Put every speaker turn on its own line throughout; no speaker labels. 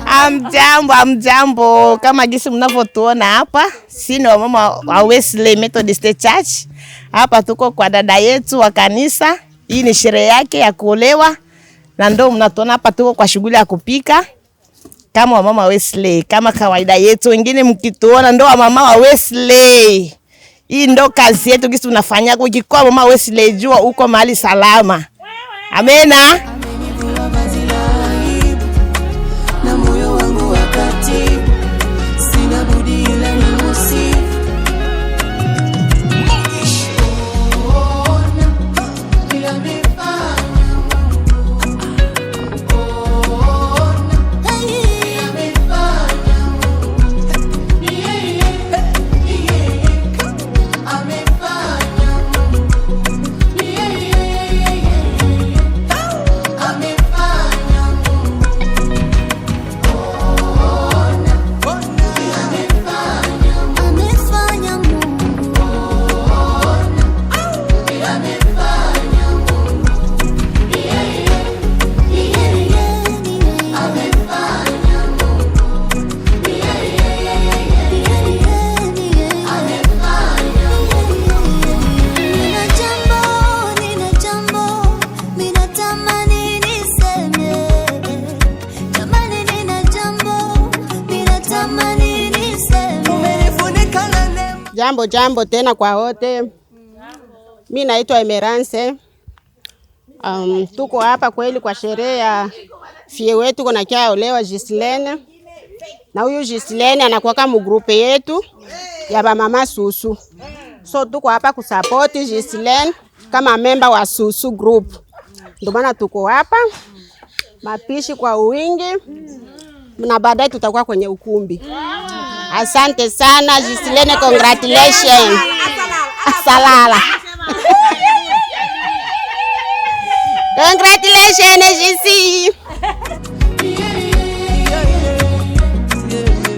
Amjambo, amjambo. Kama jinsi mnavyotuona hapa, sisi ni wamama wa Wesley Methodist Church. Hapa tuko kwa dada yetu wa kanisa. Hii ni sherehe yake ya kuolewa, na ndo mnatuona hapa, tuko kwa shughuli ya kupika kama wamama Wesley, kama kawaida yetu. Wengine mkituona ndo wamama wa Wesley. Hii ndo kazi yetu, gisi tunafanya. Ukikuwa mama Wesley, jua uko mahali salama. Amena.
Amenivua vazi la aibu na moyo wangu wakati, sina budi ila nimusifu. Ona vile amefanya Mungu. Ona vile amefanya Mungu. Ni yeye, ni yeye amefanya Mungu. Ni yeye, amefanya Mungu. Ona vile amefanya Mungu.
Amefanya Mungu.
Ona vile amefanya Mungu. Ni yeye, ni yeye amefanya Mungu. Ni yeye, amefanya.
Nina jambo, nina jambo, ninatamani niseme. Jamani, nina jambo, ninatamani niseme.
Umenifunika na neema.
Jambo jambo tena kwa wote. Mi naitwa Emerance. Tuko hapa kweli kwa sherehe ya fille wetu kuna kia olewa Gislene. Na huyu Gislene anakuwa mu groupe yetu ya ba mama Susu. So tuko hapa kusupport Gislene kama member wa Susu group. Ndio maana tuko hapa, mapishi kwa wingi na baadaye tutakuwa kwenye ukumbi. Asante sana Gislene, congratulations. Salala. Congratulations Gisi.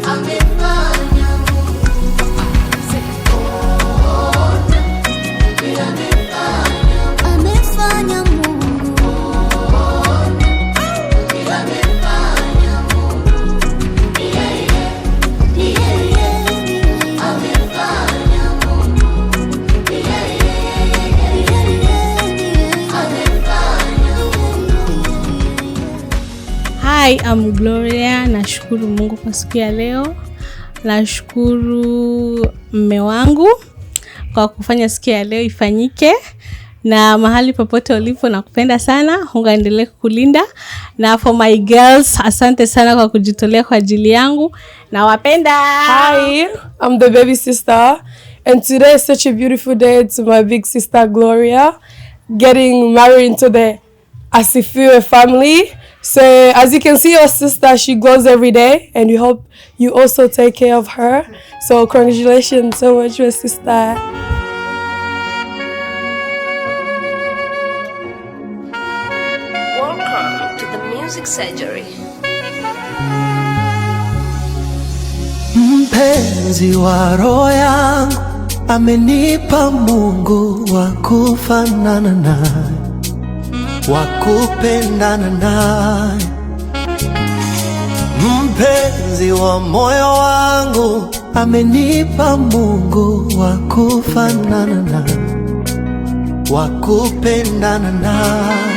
Amefanya Mungu. Ona vile amefanya.
Amefanya Mungu.
Vile amefanya Mungu. Ni yeye, ni yeye amefanya Mungu. Ni yeye, amefanya.
Hi, I'm Gloria. Nashukuru Mungu kwa siku ya leo. Nashukuru mme wangu kwa kufanya siku ya leo ifanyike, na mahali popote ulipo nakupenda sana. Mungu aendelee kukulinda. Na for my girls, asante sana kwa kujitolea kwa ajili yangu. Nawapenda.
Hi, I'm the baby sister, and today is such a beautiful day to my big sister Gloria, getting married into the Asifiwe family. So, as you can see, your sister, she glows every day, and we hope you also take care of her. So, congratulations so much, my sister.
Welcome to the Music Surgery.
Mpenzi wa roho yangu amenipa Mungu wa kufanana naye, wa kupendana naye. Mpenzi wa moyo wangu amenipa Mungu wa kufanana naye, wa kupendana naye.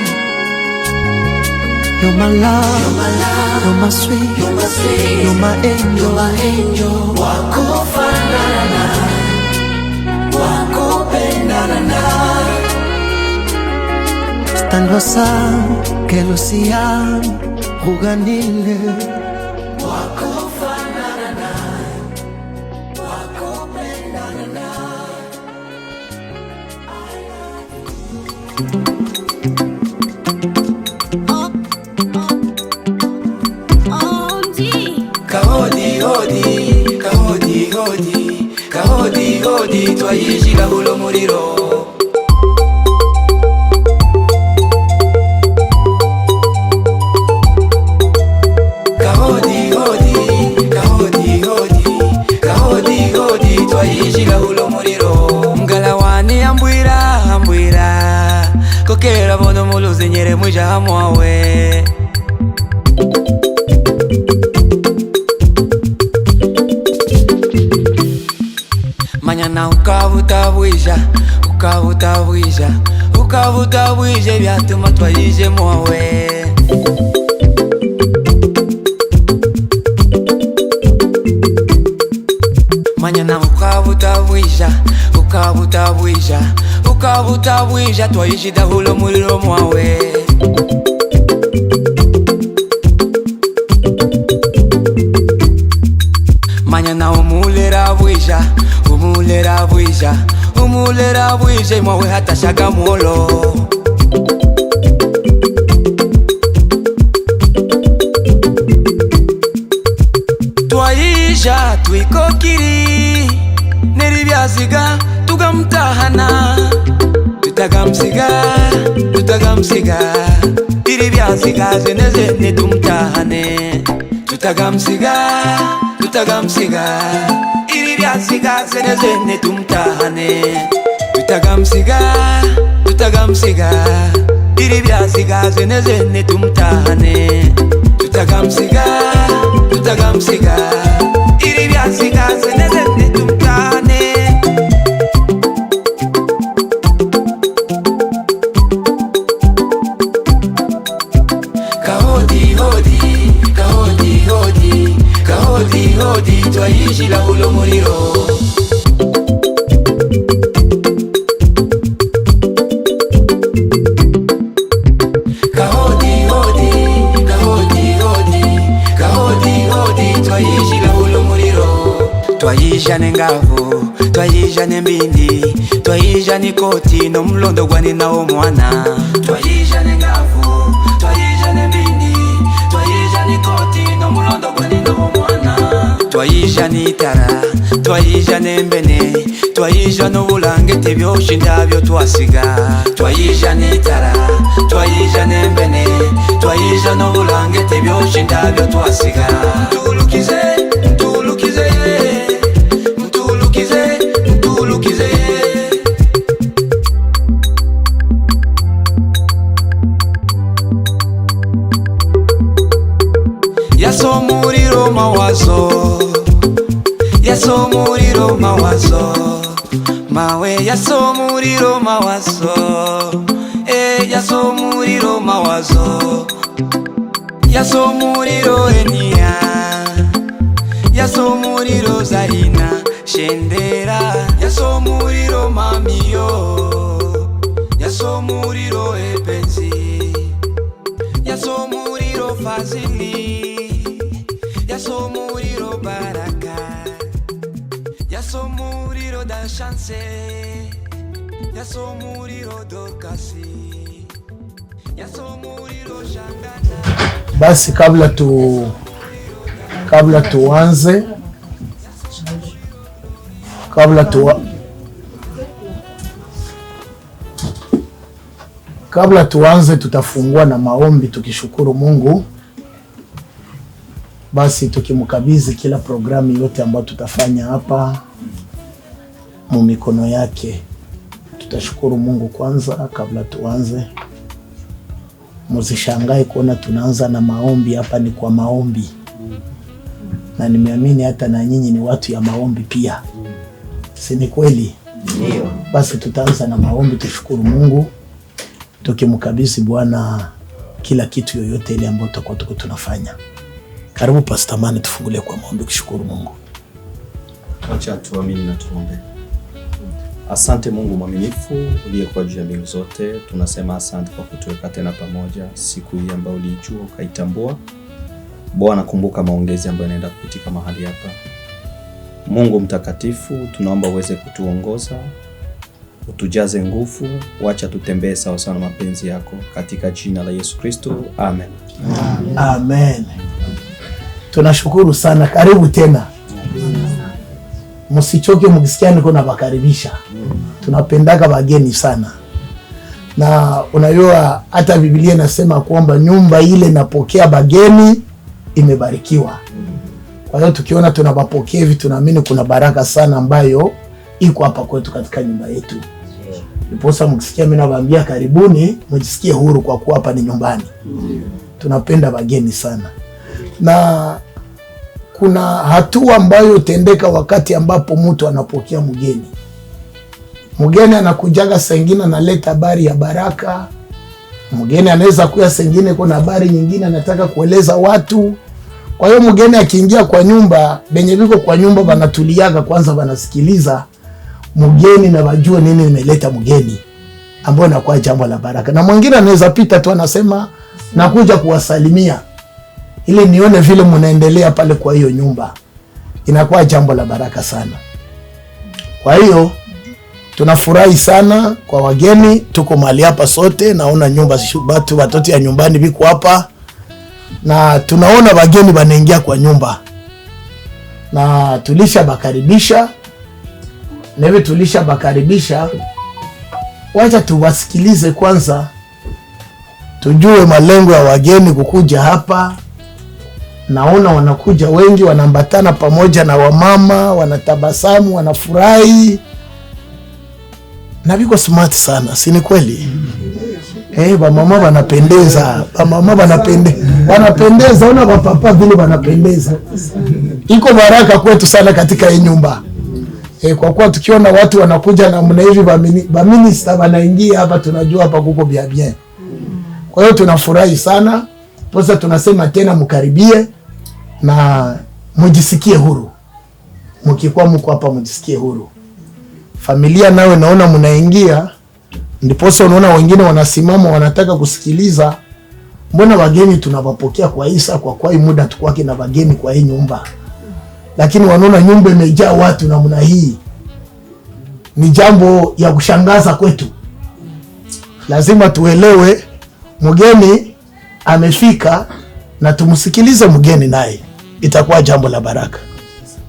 You're my love, you're my love, you're my sweet, you're my sweet, you're my angel, you're my angel. Wakufanana naye, wakupendana naye. Sthandwa sami, ngelosi yami, Ruganile. Wakufanana naye, wakupendana naye.
Kahodi hodi, kahodi hodi, kahodi hodi, twayishila bulo muliro. Kahodi hodi, kahodi hodi, kahodi hodi. Manyana ukavuta bwija ukavuta bwija ukavuta bwije byatuma twayije mwawe. Manyana ukavuta bwija ukavuta bwija ukavuta bwija twayije dahulo muliro mwawe. Manyana umulera bwija umulera bwija umulera bwije mwawe hatashaga mwolo. Twaisha twikokiri neribyaziga tugamtahana tutagamsiga tutagamsiga iribyaziga zenezene tumtahane tutagamsiga tutagamsiga iribyaziga zenezene tumtahane tutagamsiga tutagamsiga iribyaziga zenezene tumtahane tutagamsiga tutagamsiga iribyaziga zenezene tumtahane. Kahodi hodi kahodi hodi kahodi hodi twayijila ulo muliro. Kahodi hodi kahodi hodi kahodi hodi twayijila ulo muliro. Twayija nengavu twayija nembindi twayija nikoti nomlondo gwani nawo mwana. Twayija nengavu twayija nembindi twayija nikoti nomlondo gwani nawo mwana. Twayija nitara twayija nembene twayija nobulangete byoshinda byo twasiga. Twayija nitara twayija nembene twayija nobulangete byoshinda byo twasiga. Tulukize tulukize mtulukize mtulukize. Yasomuriro mawazo yasomuriro mawazo mawe yasomuriro mawazo yasomuriro mawazo yasomuriro enia yasomuriro zarina shendera yasomuriro mamiyo yasomuriro epenzi yasomuriro fazili yasomuriro baraka yasomuriro da chance yasomuriro dokasi yasomuriro shangana.
Basi kabla tuanze kabla tuanze tutafungua na maombi tukishukuru Mungu. Basi tukimkabidhi kila programu yote ambayo tutafanya hapa mu mikono yake. Tutashukuru Mungu kwanza kabla tuanze. Msishangae kuona tunaanza na maombi hapa, ni kwa maombi. Na nimeamini hata na nyinyi ni watu ya maombi pia. Si ni kweli?
Ndio.
Basi tutaanza na maombi, tushukuru Mungu tukimkabidhi Bwana kila kitu yoyote ile ambayo tutakuwa tuko tunafanya. Karibu Pastor Mane, tufungulie kwa maombi kushukuru Mungu.
Acha tuamini na tuombe. Asante Mungu mwaminifu uliyekuwa juu ya mbingu zote, tunasema asante kwa kutuweka tena pamoja siku hii ambayo ulijua ukaitambua. Bwana, kumbuka maongezi ambayo yanaenda kupitika mahali hapa. Mungu mtakatifu, tunaomba uweze kutuongoza, utujaze nguvu, wacha tutembee sawa sawa na mapenzi yako, katika jina la Yesu Kristo, amen.
Amen. Tunashukuru sana, karibu tena. Msichoke mkisikia niko nawakaribisha. Tunapendaga wageni sana. Na unajua hata Biblia inasema kwamba nyumba ile inapokea bageni imebarikiwa. Kwa hiyo tukiona tunawapokea hivi, tunaamini kuna baraka sana ambayo iko hapa kwetu katika nyumba yetu. Ndiposa mkisikia mimi nawaambia karibuni, mjisikie huru kwa kuwa hapa ni nyumbani. Tunapenda wageni sana. Na Kuna hatua ambayo tendeka wakati ambapo mtu anapokea mgeni. Mgeni anakujaga sengine analeta habari ya baraka. Mgeni anaweza kuya sengine kuna habari nyingine anataka kueleza watu. Kwa hiyo mgeni akiingia kwa nyumba, benye biko kwa nyumba banatuliaga kwanza, banasikiliza mgeni na wajue nini imeleta mgeni, ambayo inakuwa jambo la baraka. Na mwingine anaweza pita tu anasema nakuja kuwasalimia ili nione vile mnaendelea pale kwa hiyo nyumba. Inakuwa jambo la baraka sana. Kwa hiyo tunafurahi sana kwa wageni, tuko mahali hapa sote, naona nyumba batu watoto ya nyumbani biko hapa na tunaona wageni wanaingia kwa nyumba na tulisha bakaribisha, na hivi tulisha bakaribisha, wacha tuwasikilize kwanza, tujue malengo ya wageni kukuja hapa. Naona wanakuja wengi, wanaambatana pamoja na wamama, wanatabasamu, wanafurahi na biko smart sana, si ni kweli? Wamama wanapendeza, wamama wanapendeza, ona wapapa vile wanapendeza. Iko baraka kwetu sana katika hii nyumba. Kwa kuwa tukiona watu wanakuja namna hivi, baminista wanaingia hapa, tunajua hapa kuko bia bien. Kwa hiyo tunafurahi sana. Posa tunasema tena mkaribie na mujisikie huru. Mkikuwa mko hapa mujisikie huru. Familia nawe naona mnaingia, ndiposa unaona wengine wanasimama wanataka kusikiliza. Mbona wageni tunawapokea kwa Isa, kwa kwa muda tukwake na wageni kwa hii nyumba. Lakini wanaona nyumba imejaa watu namna hii. Ni jambo ya kushangaza kwetu. Lazima tuelewe mgeni amefika na tumsikilize mgeni naye. Itakuwa jambo la baraka.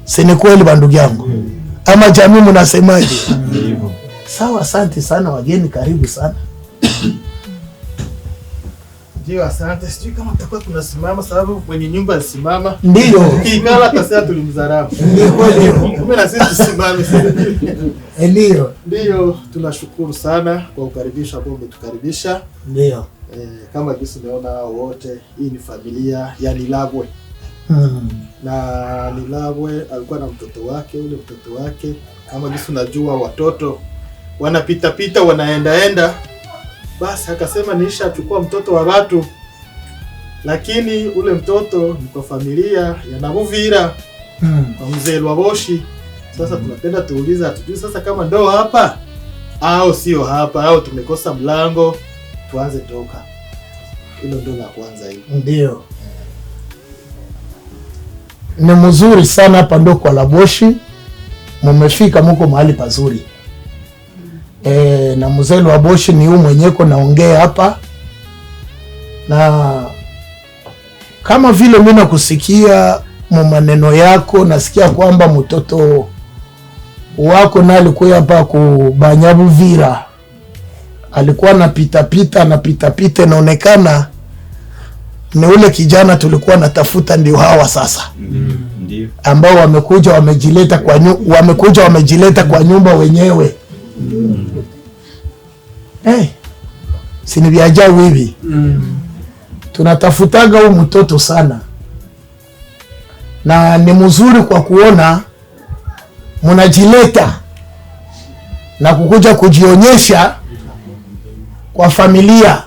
Si ni kweli bandugu yangu? Ama jamii mnasemaje? Sawa, asante sana wageni, karibu sana.
Ndio, asante. Sijui kama tutakuwa tunasimama sababu mwenye nyumba alisimama.
Ndio.
Kikala tasema tulimdharau.
Ndio kweli.
Kumbe na sisi tusimame.
Ndio.
Ndio, tunashukuru sana kwa kukaribisha ambao umetukaribisha.
Ndio.
Kama jinsi umeona wote, hii ni familia ya Nilabwe. Na Nilabwe alikuwa na mtoto wake, ule mtoto wake kama jinsi unajua watoto wanapita pita wanaendaenda. Basi akasema niisha chukua mtoto wa watu, lakini ule mtoto ni kwa familia ya Nabuvira, kwa mzee Lwaboshi. Sasa tunapenda tuulize, hatujui sasa kama ndo hapa au sio hapa au tumekosa mlango, tuanze toka. Hilo ndo la kwanza hilo.
Ndio. Ni mzuri sana hapa ndo kwa Lwaboshi. Mumefika muko mahali pazuri. Na mzee Lwaboshi ni huyu mwenyeko naongea hapa. Na kama vile mimi nakusikia mu maneno yako, nasikia kwamba mtoto wako na alikuwa hapa ku Banyabuvira. Alikuwa anapita pita, anapita pita, inaonekana ni ule kijana tulikuwa natafuta, ndio hawa sasa.
Ndio.
Ambao wamekuja wamejileta kwa wamekuja wamejileta kwa nyumba wenyewe. Si ni vya ajabu hivi. Tunatafutaga huyu mtoto sana. Na ni mzuri kwa kuona mnajileta na kukuja kujionyesha kwa familia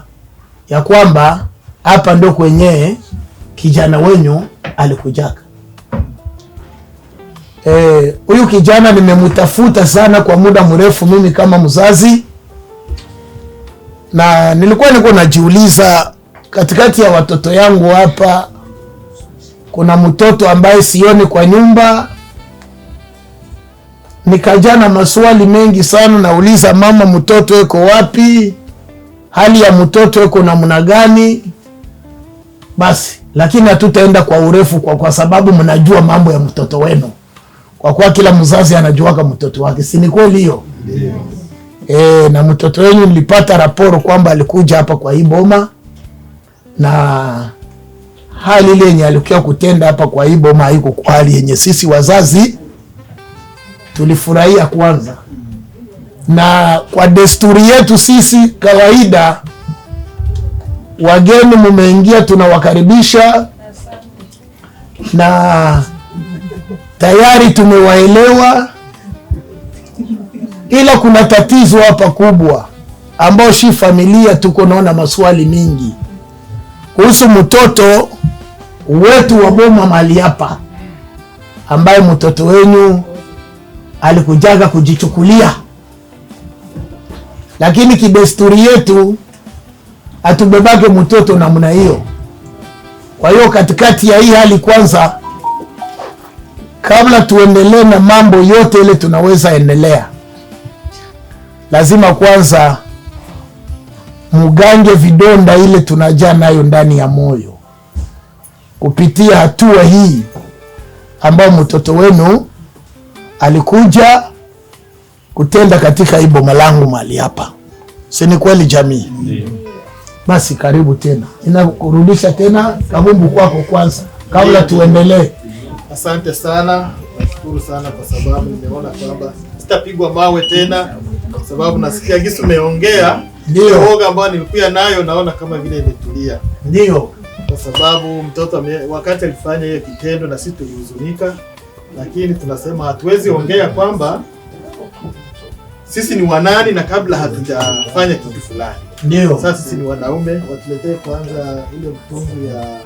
ya kwamba hapa ndo kwenye kijana wenyu alikujaka. Huyu kijana nimemtafuta sana kwa muda mrefu mimi kama mzazi, na nilikuwa niko najiuliza katikati ya watoto yangu hapa kuna mtoto ambaye sioni kwa nyumba. Nikaja na maswali mengi sana, nauliza mama, mtoto yuko wapi? Hali ya mtoto yuko namna gani? Basi, lakini hatutaenda kwa urefu kwa sababu mnajua mambo ya mtoto wenu. Kwa kuwa kila mzazi anajuaga mtoto wake, si ni kweli hiyo? Ndio. Na mtoto wenu nilipata raporo kwamba alikuja hapa kwa hii boma, na hali ile yenye alikuwa kutenda hapa kwa hii boma haiko kwa hali yenye sisi wazazi tulifurahia kwanza. Na kwa desturi yetu sisi kawaida, wageni mumeingia tunawakaribisha, na Tayari tumewaelewa, ila kuna tatizo hapa kubwa ambao shi familia tuko naona maswali mingi kuhusu mtoto wetu wa boma mahali hapa, ambaye mtoto wenyu alikujaga kujichukulia, lakini kidesturi yetu hatubebake mtoto namna hiyo. Kwa hiyo katikati ya hii hali, kwanza kabla tuendelee na mambo yote ile tunaweza endelea, lazima kwanza mugange vidonda ile tunajaa nayo ndani ya moyo kupitia hatua hii ambayo mtoto wenu alikuja kutenda katika hii boma langu mahali hapa. Si ni kweli jamii? Basi karibu tena, ninakurudisha tena kabumbu kwako kwanza kabla tuendelee.
Asante sana, nashukuru sana kwa sababu nimeona kwamba sitapigwa mawe tena, kwa sababu nasikia gisi umeongea.
Ndio.
Uoga ambao nilikuwa nayo naona kama vile imetulia.
Ndio.
Kwa sababu mtoto wakati alifanya hiyo kitendo na sisi tulihuzunika, lakini tunasema hatuwezi ongea kwamba sisi ni wanani na kabla hatujafanya kitu fulani.
Ndio.
Sasa sisi ni wanaume, watuletee kwanza ile mtungu ya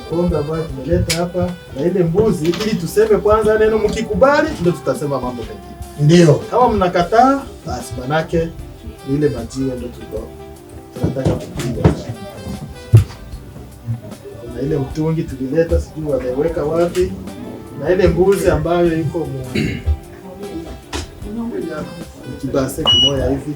pombe ambayo tumeleta hapa na ile mbuzi, ili tuseme kwanza neno, mkikubali ndio tutasema mambo mengine.
Ndio.
Kama mnakataa basi manake ile majiwe ndio tulikuwa tunataka kupiga. Kuna ile mtungi tulileta, sijui wameweka wapi, na ile mbuzi ambayo iko kibase kimoya hivi.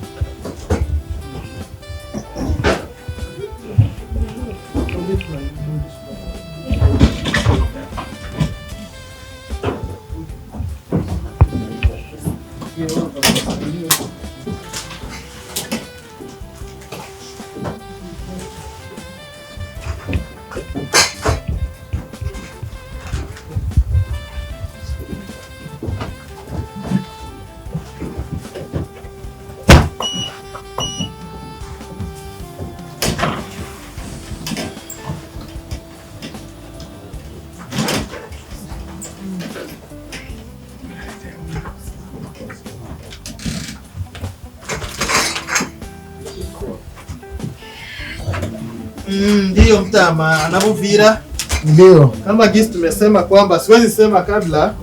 Ndiyo mtama anavuvira.
Ndio.
Kama gisi tumesema kwamba siwezi sema kabla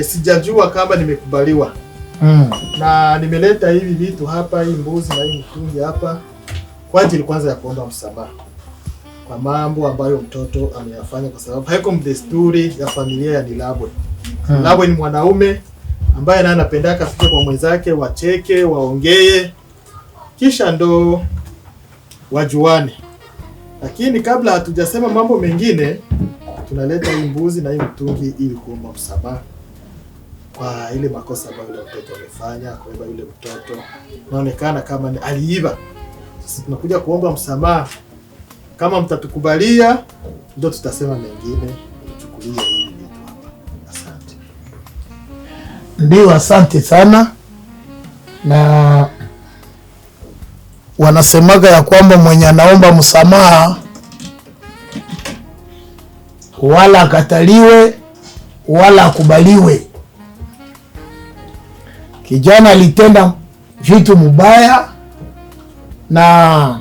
sijajua kama nimekubaliwa. Na nimeleta hivi vitu hapa, hii mbuzi na hii mtungi hapa kwa ajili kwanza ya kuomba msamaha kwa mambo ambayo mtoto ameyafanya, kwa sababu haiko desturi ya familia ya Nilabwe. Nilabwe ni mwanaume ambaye naye anapendaka afike kwa mwenzake, wacheke, waongee, kisha ndo wajuane. Lakini kabla hatujasema mambo mengine, tunaleta hii mbuzi na hii mtungi ili kuomba msamaha kwa ile makosa ambayo yule mtoto amefanya, kuiba yule mtoto. Inaonekana kama ni aliiba. Sasa tunakuja kuomba msamaha. Kama mtatukubalia ndio tutasema mengine, tuchukulie hili vitu hapa. Asante.
Ndio, asante sana. Na wanasemaga ya kwamba mwenye anaomba msamaha wala akataliwe wala akubaliwe. Kijana alitenda vitu mubaya, na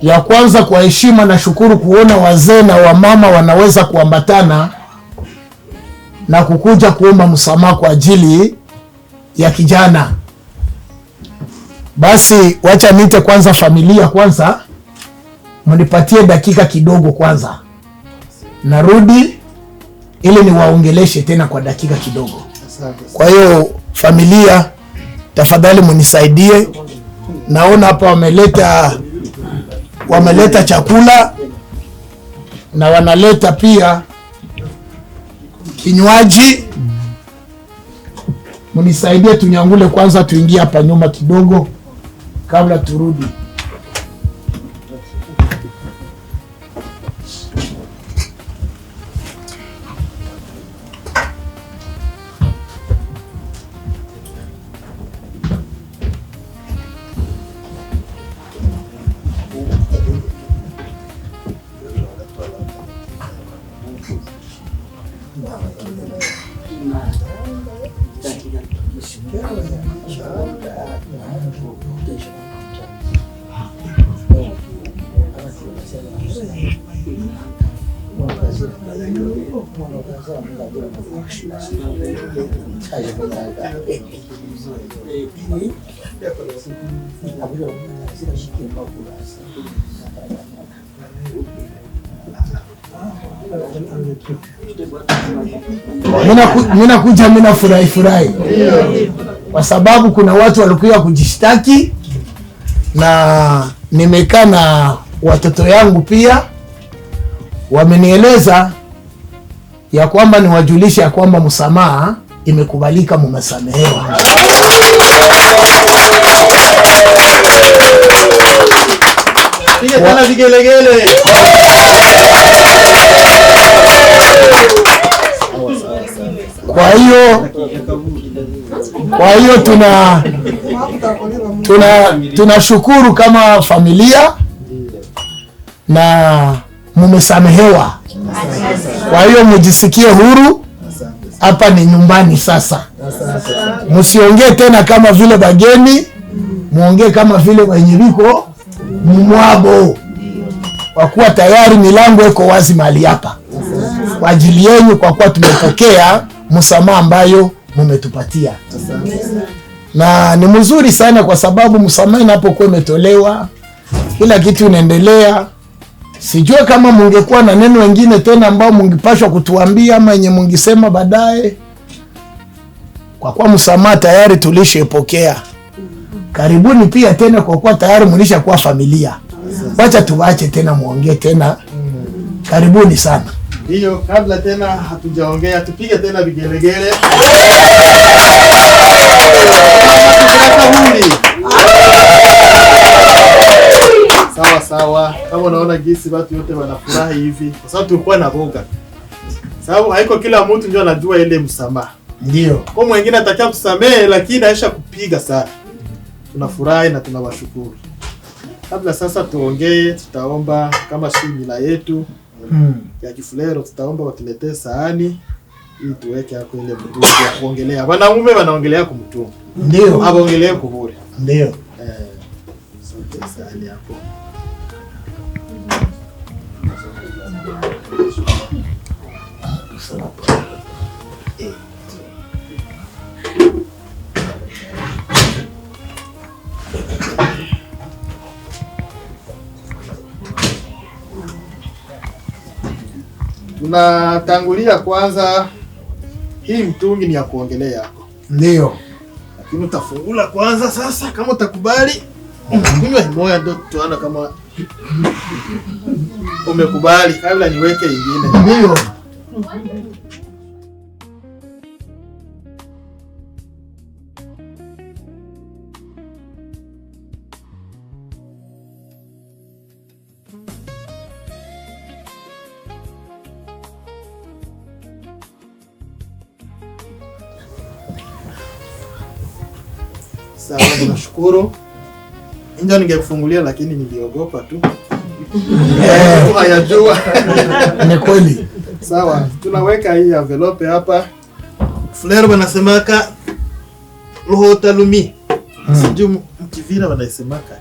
ya kwanza kwa heshima na shukuru kuona wazee na wamama wanaweza kuambatana na kukuja kuomba msamaha kwa ajili ya kijana. Basi wacha niite kwanza familia kwanza, mnipatie dakika kidogo kwanza, narudi ili niwaongeleshe tena kwa dakika kidogo. Kwa hiyo familia, tafadhali mnisaidie. Naona hapa wameleta chakula na wanaleta pia kinywaji. Mnisaidie tunyangule kwanza, tuingie hapa nyuma kidogo kabla turudi. Mina kuja mina furahi furahi kwa sababu kuna watu walikuwa kujishtaki na nimekaa na watoto yangu pia wamenieleza ya kwamba niwajulishe ya kwamba msamaha imekubalika, mumesamehewa.
Piga tena vigelegele.
Kwa hiyo tunashukuru kama familia na mumesamehewa. Kwa hiyo mujisikie huru, hapa ni nyumbani sasa. Msiongee tena kama vile bageni, muongee kama vile wenye biko mumwabo, kwa kuwa tayari milango iko wazi mahali hapa kwa ajili yenu, kwa kuwa tumepokea msamaha ambayo mumetupatia. Na ni mzuri sana kwa sababu msamaha inapokuwa imetolewa kila kitu inaendelea. Sijua kama mungekuwa na neno wengine tena ambao mungepashwa kutuambia ama yenye mungisema baadaye. Kwa kuwa msamaha tayari tulishepokea. Karibuni pia tena kwa kuwa tayari mlishakuwa familia. Wacha tuwache tena muongee tena. Karibuni sana.
Ndiyo, kabla tena hatujaongea tupige tena vigelegele. Sawa sawa, kama unaona jinsi watu wote wanafurahi hivi, kwa sababu tulikuwa na boga. Sababu haiko kila mtu ndio anajua ile msamaha.
Ndio.
Kwa mwingine atakia kusamehe lakini aisha kupiga sana. Tunafurahi na tunawashukuru. Kabla sasa tuongee, tutaomba kama si mila yetu ya Kifulero, tutaomba watuletee sahani ili tuweke hapo ile mtungi ya kuongelea. Wanaume wanaongelea kumtungi.
Ndio.
Hawaongelee kubure.
Ndio.
Sote sahani hapo. Tunatangulia kwanza, hii mtungi ni ya kuongelea hapo.
Ndio.
Lakini utafungula kwanza sasa kama utakubali. Kunywa moja ndio tuone kama umekubali kabla niweke ingine.
Ndio.
Sawa, tunashukuru. Ndio ningekufungulia lakini niliogopa tu. Hayajua.
Ni kweli.
Sawa, tunaweka hii envelope hapa. Fleur wanasemaka roho lumi. Sijui mkivira wanaisemaka.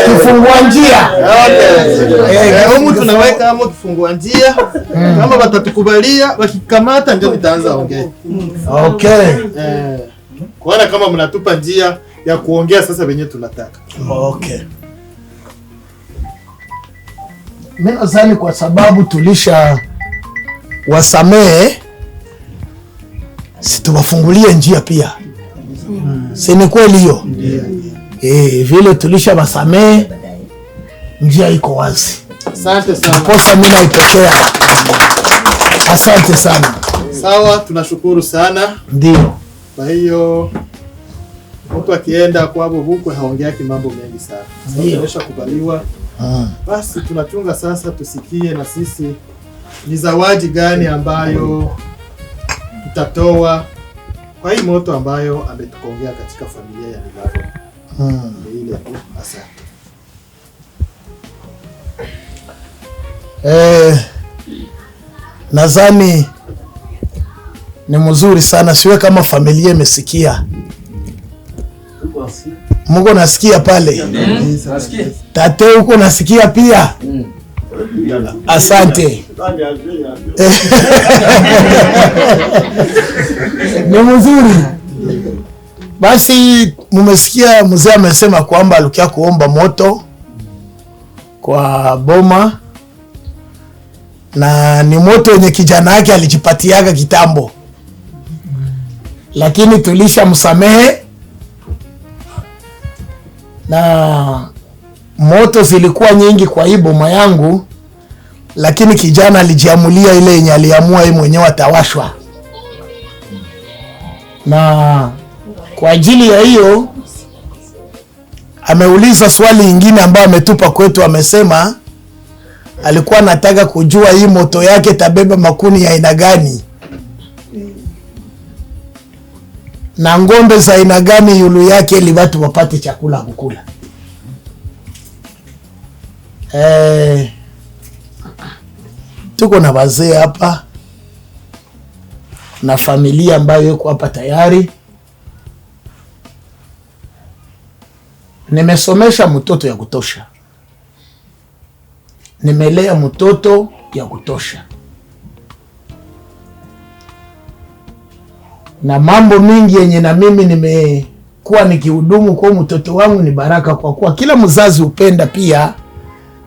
Kifungua njia.
Humu tunaweka hapo kifungua njia. Kama watatukubalia wakikamata ndio nitaanza ongea.
Okay.
Kuona kama mnatupa njia ya kuongea sasa wenyewe tunataka.
Okay. Mimi nadhani kwa sababu tulisha wasamehe, situwafungulie njia pia. Si ni kweli hiyo? Vile tulisha wasamehe, njia iko wazi.
Asante sana.
Kosa mimi naipokea. Asante sana.
Sawa, tunashukuru sana.
Ndio.
Kwa hiyo mtu akienda kwa bubukwe haongeaki mambo mengi sana. Sasa tumeshakubaliwa Basi tunachunga sasa tusikie na sisi ni zawadi gani ambayo tutatoa kwa hii moto ambayo ametukongea katika familia ya Nilabwe. Ni ile tu. Asante.
Nadhani ni mzuri sana, siwe kama familia imesikia. Muko nasikia pale? Tate uko nasikia pia? Asante. Ni mzuri. Basi mumesikia mzee amesema kwamba alikia kuomba moto kwa boma, na ni moto yenye kijana yake alijipatiaga kitambo, lakini tulisha msamehe na moto zilikuwa nyingi kwa hii boma yangu, lakini kijana alijiamulia ile yenye aliamua yeye mwenyewe atawashwa. Na kwa ajili ya hiyo ameuliza swali ingine ambayo ametupa kwetu. Amesema alikuwa anataka kujua hii moto yake tabeba makuni ya aina gani na ng'ombe za aina gani yulu yake ili watu wapate chakula kukula. Tuko na wazee hapa na familia ambayo yuko hapa tayari. Nimesomesha mtoto ya kutosha, nimelea mtoto ya kutosha, na mambo mingi yenye na mimi nimekuwa nikihudumu kwa mtoto wangu ni baraka, kwa kuwa kila mzazi upenda pia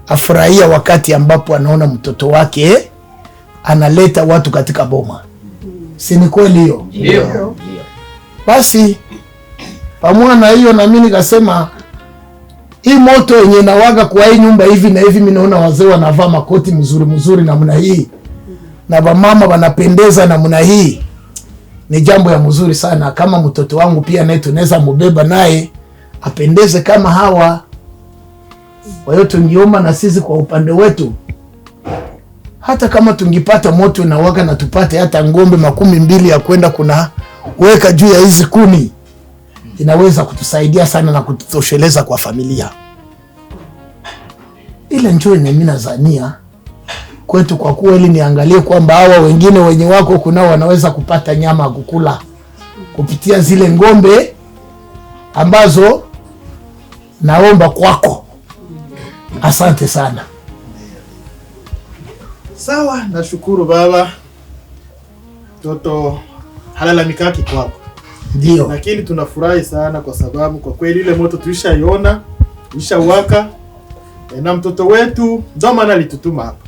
afurahia wakati ambapo anaona mtoto wake analeta watu katika boma. Si ni kweli hiyo?
Ndio.
Basi pamoja na hiyo na mimi nikasema hii moto yenye nawaga kwa hii nyumba hivi na hivi, mimi naona wazee wanavaa makoti mzuri mzuri namna hii na wamama wanapendeza namna hii, ni jambo ya mzuri sana. Kama mtoto wangu pia naye tunaweza mbeba naye apendeze kama hawa. Kwa hiyo tungiomba na sisi kwa upande wetu, hata kama tungipata moto inawaka na tupate hata ng'ombe 20 ya kwenda kuna weka juu ya hizi kuni, inaweza kutusaidia sana na kututosheleza kwa familia. Ile njoo yenye mimi nadhania kwetu, kwa kuwa ili niangalie kwamba hawa wengine wenye wako kunao wanaweza kupata nyama ya kukula kupitia zile ng'ombe ambazo naomba kwako. Asante sana.
Sawa, nashukuru baba. Mtoto halalamikaki kwako.
Ndio.
Lakini tunafurahi sana kwa sababu kwa kweli ile moto tulishaiona, tulishawaka, na mtoto wetu ndio maana alitutuma hapa.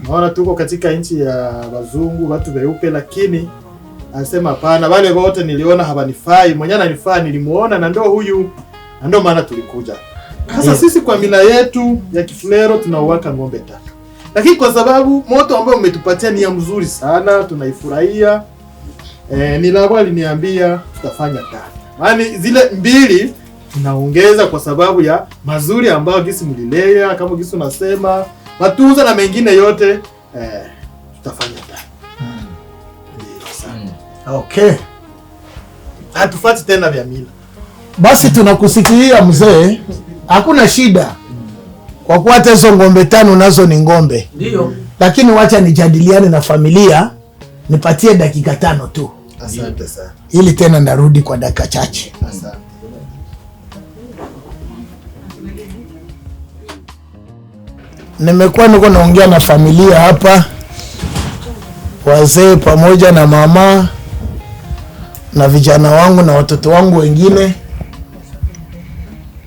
Naona tuko katika nchi ya wazungu, watu weupe, lakini anasema hapana, wale wote niliona hawanifai, mwenyewe ananifaa nilimuona na ndio huyu, na ndio maana tulikuja. Sasa sisi kwa mila yetu ya Kifulero tunauwaka ng'ombe 3. Lakini kwa sababu moto ambao umetupatia ni ya mzuri sana, tunaifurahia. Nilabwe aliniambia tutafanya 5. Maana zile 2 tunaongeza kwa sababu ya mazuri ambayo gisi mlilea, kama gisi unasema, matunzo na mengine yote, tutafanya 5. Ndio sana.
Okay.
Hatufuati tena vya mila.
Basi tunakusikia mzee, hakuna shida. Kwa kuwa hata hizo ng'ombe 5 nazo ni ng'ombe.
Ndio.
Lakini wacha nijadiliane na familia, nipatie dakika 5 tu.
Asante sana.
Ili tena narudi kwa dakika chache.
Asante.
Nimekuwa niko naongea na familia hapa, wazee pamoja na mama na vijana wangu na watoto wangu wengine,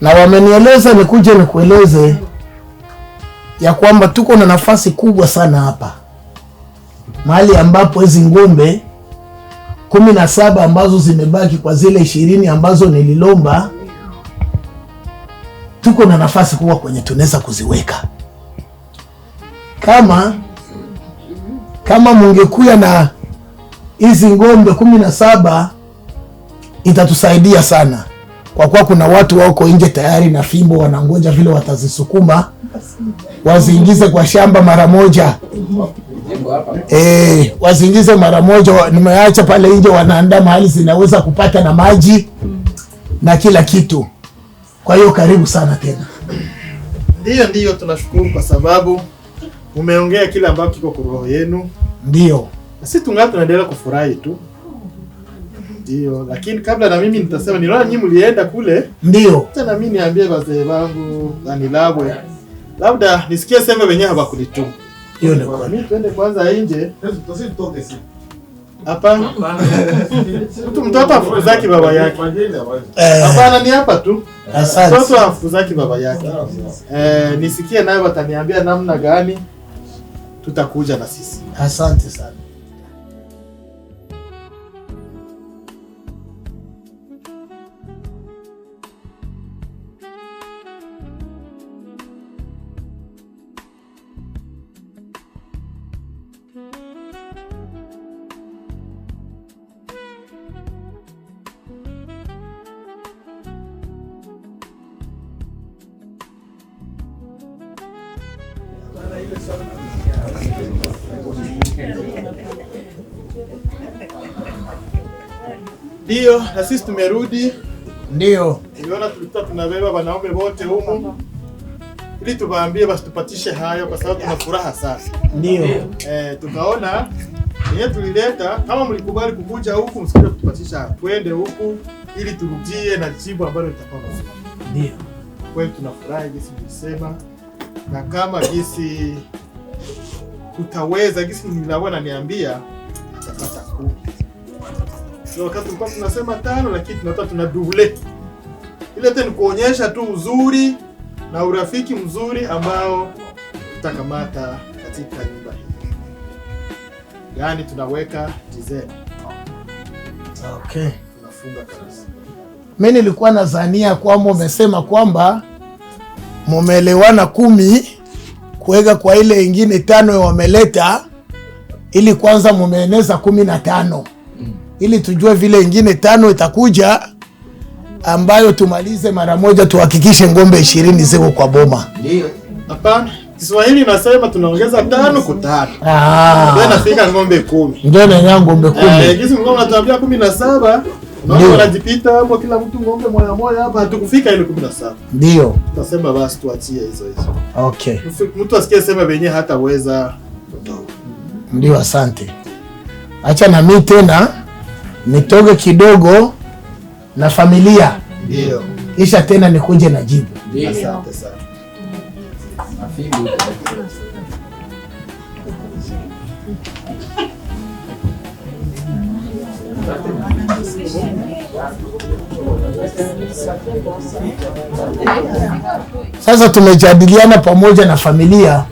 na wamenieleza nikuje nikueleze ya kwamba tuko na nafasi kubwa sana hapa, mahali ambapo hizi ng'ombe 17 ambazo zimebaki kwa zile 20 ambazo nililomba, tuko na nafasi kubwa kwenye tunaweza kuziweka. Kama mungekuya na hizi ng'ombe 17 itatusaidia sana. Kwa kuwa kuna watu wako nje tayari na fimbo wanangoja vile watazisukuma waziingize kwa shamba mara moja. Waziingize mara moja, nimeacha pale nje wanaandaa mahali zinaweza kupata na maji na kila kitu. Kwa hiyo karibu sana tena.
Ndiyo, tunashukuru kwa sababu umeongea kile ambacho kiko kwa roho yenu.
Ndiyo.
Na sisi tungali tunaendelea kufurahi tu. Ndiyo, lakini kabla na mimi nitasema niliona nyinyi mlienda kule.
Ndiyo.
Tena mimi niambie wazee wangu na Nilabwe. Labda nisikie sema wenyewe hawakunituma.
Hiyo ni kweli.
Mimi twende kwanza nje. Tusitoke sisi. Hapa. Mtoto afukuzaki baba yake. Hapana, ni hapa tu.
Asante.
Mtoto afukuzaki baba yake. Nisikie naye wataniambia namna gani tutakuja na sisi.
Asante sana.
Ndiyo, na sisi tumerudi.
Ndiyo.
Niliona tulikuwa tunabeba wanaume wote humu ili tuwaambie basi tupatishe hayo kwa sababu tuna furaha sana.
Ndiyo.
Tukaona yeye tulileta kama mlikubali kukuja huku msikuje kutupatisha, twende huku ili turudie na jibu ambalo litakuwa nzuri.
Ndiyo.
Kwa hiyo tunafurahi jinsi tulisema, na kama jinsi tutaweza jinsi niliona niambia tutapata 10. So wakati tulikuwa tunasema 5 lakini tunataka tuna double. Ile tena kuonyesha tu uzuri na urafiki mzuri ambao tutakamata katika nyumba hii. Yaani tunaweka design.
Okay.
Tunafunga kabisa.
Mimi nilikuwa nadhania kwamba umesema kwamba mumeelewana 10 kuweka kwa ile ingine 5 wameleta ili kwanza mumeeneza 15. Ili tujue vile ingine 5 itakuja ambayo tumalize mara moja tuhakikishe ngombe 20 ziko kwa boma.
Ndio. Hapana, Kiswahili nasema tunaongeza 5 kwa 5. Ndio nafika ngombe 10.
Ndio na ngombe 10.
Kisi ngombe natuambia 17. Naona wanajipita hapo kila mtu ngombe moja moja hapa hatukufika ile 17.
Ndio.
Tutasema basi tuachie hizo hizo.
Okay.
Mtu asikie sema wenyewe hataweza.
Ndio, asante. Acha na mimi tena nitoke kidogo na familia.
Ndio.
Kisha tena nikuje na jibu.
Ndio. Asante sana.
Sasa tumejadiliana pamoja na familia,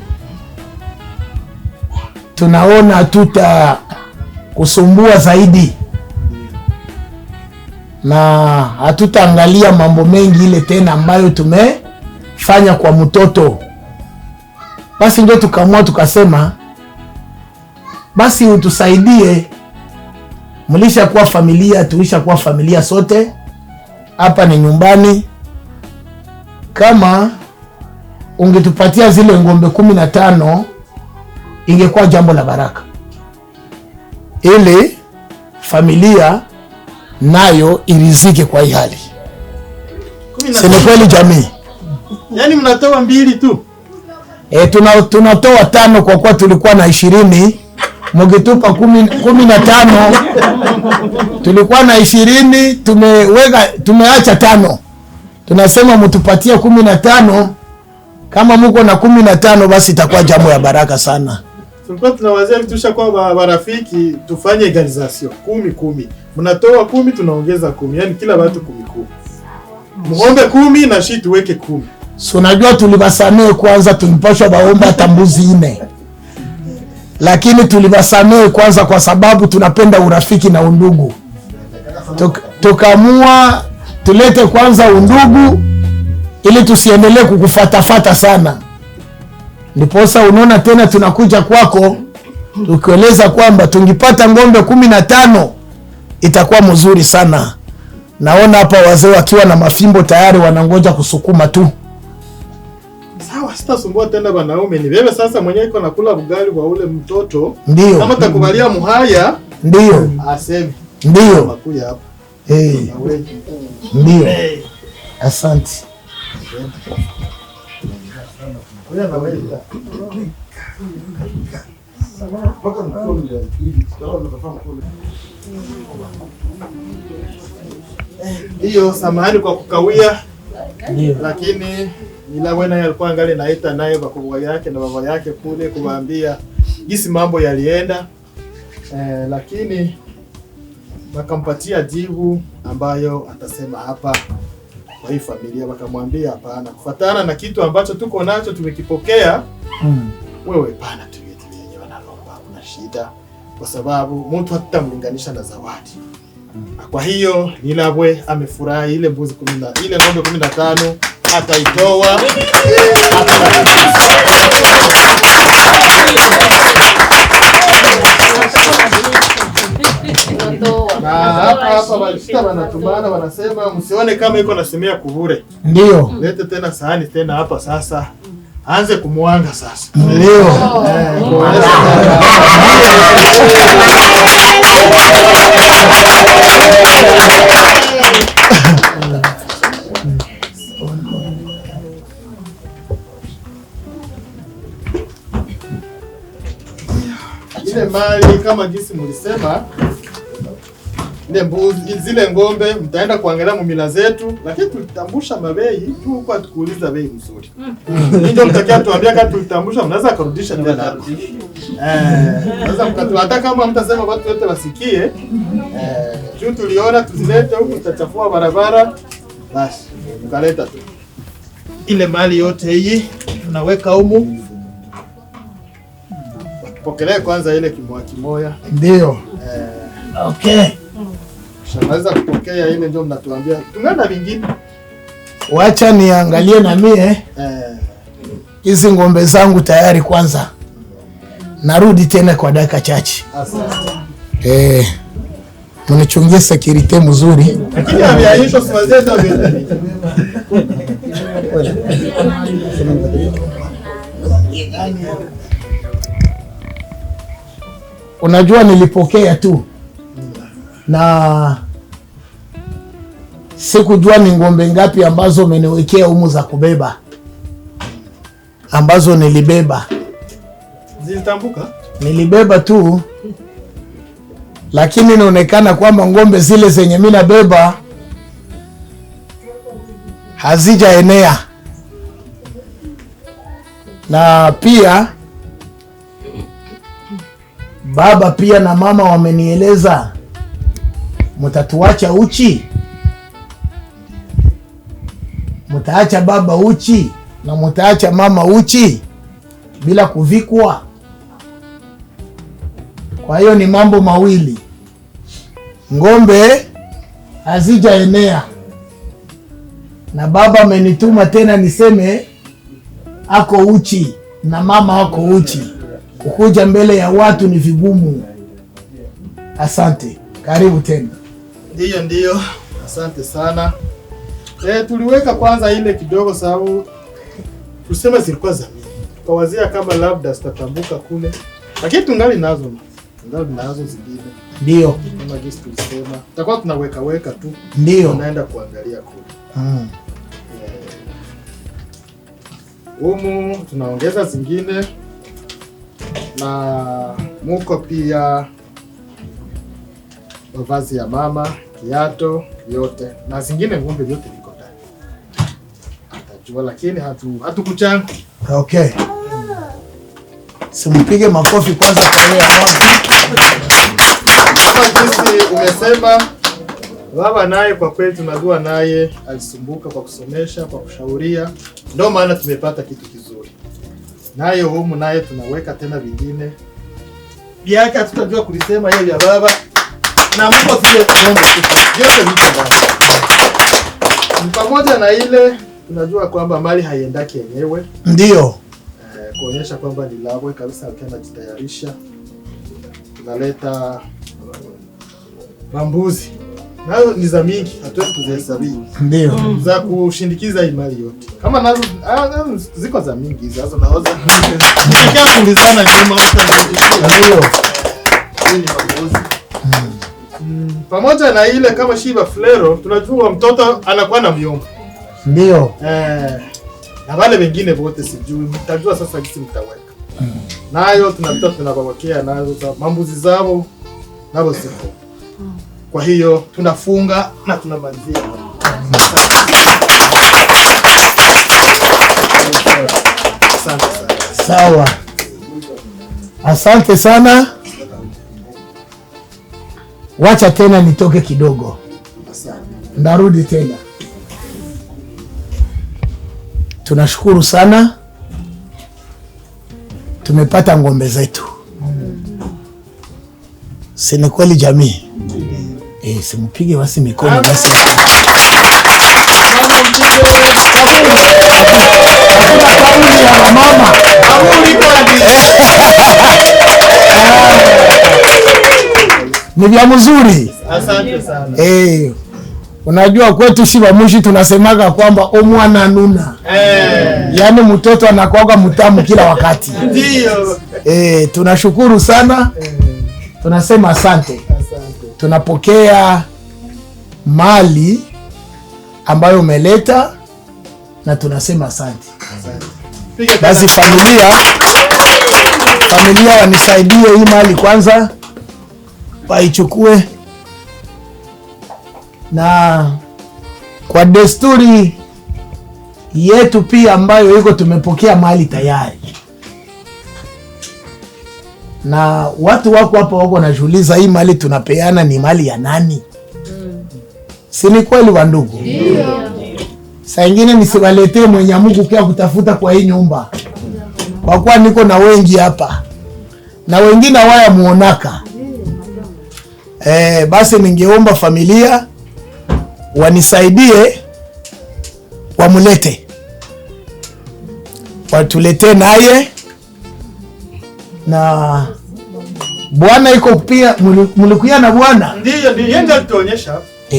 tunaona tuta kusumbua zaidi na hatutaangalia mambo mengi ile tena ambayo tumefanya kwa mtoto. Basi ndio tukaamua tukasema basi utusaidie, mlisha kuwa familia, tuisha kuwa familia sote, hapa ni nyumbani. Kama ungetupatia zile ngombe 15 ingekuwa jambo la baraka, ili familia nayo irizike kwa hii hali. Si ni kweli jamii?
Yaani mnatoa 2 tu?
Tunatoa 5 kwa kuwa tulikuwa na 20. Mkitupa 15 tulikuwa na 20, tumeacha 5. Tunasema mtupatie 15. Kama mko na 15 basi itakuwa jambo ya baraka sana.
Tulikuwa tunawazia vitusha kwa marafiki tufanye egalization 10 10. Mnatoa 10 tunaongeza 10. Yaani kila watu 10 10. Muombe 10 na shi tuweke 10.
So unajua tulibasamee kwanza, tulipashwa baomba tambuzi 4. Lakini tulibasamee kwanza kwa sababu tunapenda urafiki na undugu. Tukamua tulete kwanza undugu ili tusiendelee kukufatafata sana. Ndiposa unaona tena tunakuja kwako tukieleza kwamba tungipata ngombe 15 itakuwa mzuri sana. Naona hapa wazee wakiwa na mafimbo tayari wanangoja kusukuma tu.
Sawa, sitasumbua tena wanaume. Ni wewe sasa mwenyewe iko nakula ugali wa ule mtoto.
Ndio.
Kama takubalia muhaya,
ndio.
Aseme.
Ndio.
Makuya hapa.
Eh. Ndio. Asante.
Hiyo samahani kwa kukawia. Lakini Nilabwe naye alikuwa angali naita naye bakubwa yake na baba yake kule kuwaambia jinsi mambo yalienda. Lakini wakampatia jibu ambayo atasema hapa kwa hii familia. Wakamwambia hapana, kufuatana na kitu ambacho tuko nacho tumekipokea, wewe pana tu yetu yenyewe analomba, hakuna shida, kwa sababu mtu hatutamlinganisha na zawadi. Kwa hiyo Nilabwe amefurahi ile mbuzi 10 ile ng'ombe 15 ataitoa. Na hapa walishika wanatumana wanasema msione kama iko nasemea kubure.
Ndio.
Lete tena sahani tena hapa sasa. Anze kumwanga sasa.
Ndio.
Ile mali kama jinsi mlisema, ile mbuzi, zile ng'ombe mtaenda kuangalia mumila zetu, lakini tulitambusha mabei tu huko, hatukuuliza bei mzuri. Ndio mtakia tuambia kama tulitambusha, mnaweza kurudisha tena hapo. Sasa mkatu hata kama mtasema watu wote wasikie, juu tuliona tuzilete huku tutachafua barabara, basi mkaleta tu. Ile mali yote hii tunaweka humu. Pokelea kwanza ile kimoya kimoya.
Ndio. Okay.
Shamaliza kupokea ile ndio mnatuambia. Tungana vingine.
Wacha niangalie na mie. Hizi ng'ombe zangu tayari kwanza. Narudi tena kwa dakika chache.
Asante.
Mnichungie security mzuri.
Lakini ameaisho siwazeta vile.
Unajua nilipokea tu na sikujua ni ng'ombe ngapi ambazo umeniwekea humu za kubeba, ambazo nilibeba.
Zilitambuka?
Nilibeba tu, lakini inaonekana kwamba ng'ombe zile zenye mimi nabeba hazijaenea. Na pia baba pia na mama wamenieleza, mtatuacha uchi, mtaacha baba uchi na mtaacha mama uchi bila kuvikwa. Kwa hiyo ni mambo mawili, ng'ombe hazijaenea na baba amenituma tena niseme ako uchi na mama ako uchi, kukuja mbele ya watu ni vigumu. Asante, karibu tena.
Ndiyo, ndiyo, asante sana. Tuliweka kwanza ile kidogo sababu tuseme zilikuwa za mingi. Tukawazia kama labda zitatambuka kule. Lakini tungali nazo. Tungali nazo zingine.
Ndiyo.
Kama jinsi tulisema. Tutakuwa tunaweka weka tu.
Ndiyo.
Tunaenda kuangalia kule. Humu tunaongeza zingine na muko pia mavazi ya mama, kiato yote na zingine ng'ombe vyote viko ndani. Atajua, lakini hatukuchanga.
Okay. Simpige makofi kwanza kwa yeye mama.
Kama jinsi umesema baba naye kwa kweli tunajua naye alisumbuka kwa kusomesha, kwa kushauria. Ndio maana tumepata kitu kizuri. Naye humu naye tunaweka tena vingine. Yake hatutajua kulisema yeye ya baba. Na Mungu zile ng'ombe yote viko ndani. Pamoja na ile tunajua kwamba mali haiendaki yenyewe.
Ndio.
Kuonyesha kwamba ni Nilabwe kabisa akiwa anajitayarisha. Tunaleta bambuzi. Nazo ni za mingi, hatuwezi kuzihesabia.
Ndio.
Za kushindikiza hii mali yote. Kama nazo ziko za mingi hizo naoza. Nikia kuulizana nyuma utajibu.
Ndio.
Hii ni magozi. Pamoja na ile kama Shiba Flero tunajua mtoto anakuwa na myomba.
Ndio.
Na wale wengine wote sijui, mtajua sasa kisi mtaweka. Nayo tunapita tunabawakea nazo za mambuzi zao nabo ziko. Kwa hiyo tunafunga na tunamalizia. Asante sana.
Sawa. Asante sana. Wacha tena nitoke kidogo.
Asante.
Ndarudi tena. Tunashukuru sana. Tumepata ng'ombe zetu. Si ni kweli jamii? Simpige basi mikono basi. Kauli ya mama. Ni vya mzuri.
Asante sana.
Unajua kwetu Shiba Mushi tunasemaga kwamba omwana nuna. Yaani mtoto anakuwa mtamu kila wakati.
Ndio.
Tunashukuru sana. Tunasema asante.
Asante.
Tunapokea mali ambayo umeleta na tunasema asante.
Asante.
Basi familia wanisaidie hii mali kwanza, waichukue. Na kwa desturi yetu pia ambayo iko, tumepokea mali tayari. Na watu wako hapa wako wanajiuliza hii mali tunapeana ni mali ya nani? Si ni kweli wa ndugu?
Ndio.
Saa ingine nisiwaletee mwenye Mungu kia kutafuta kwa hii nyumba. Kwa kuwa niko na wengi hapa. Na wengine hawaya muonaka. Basi ningeomba familia wanisaidie wamulete. Watuletee naye. Na bwana iko pia, mulikuya na bwana?
Ndiyo, ndiyo, yeye alituonyesha.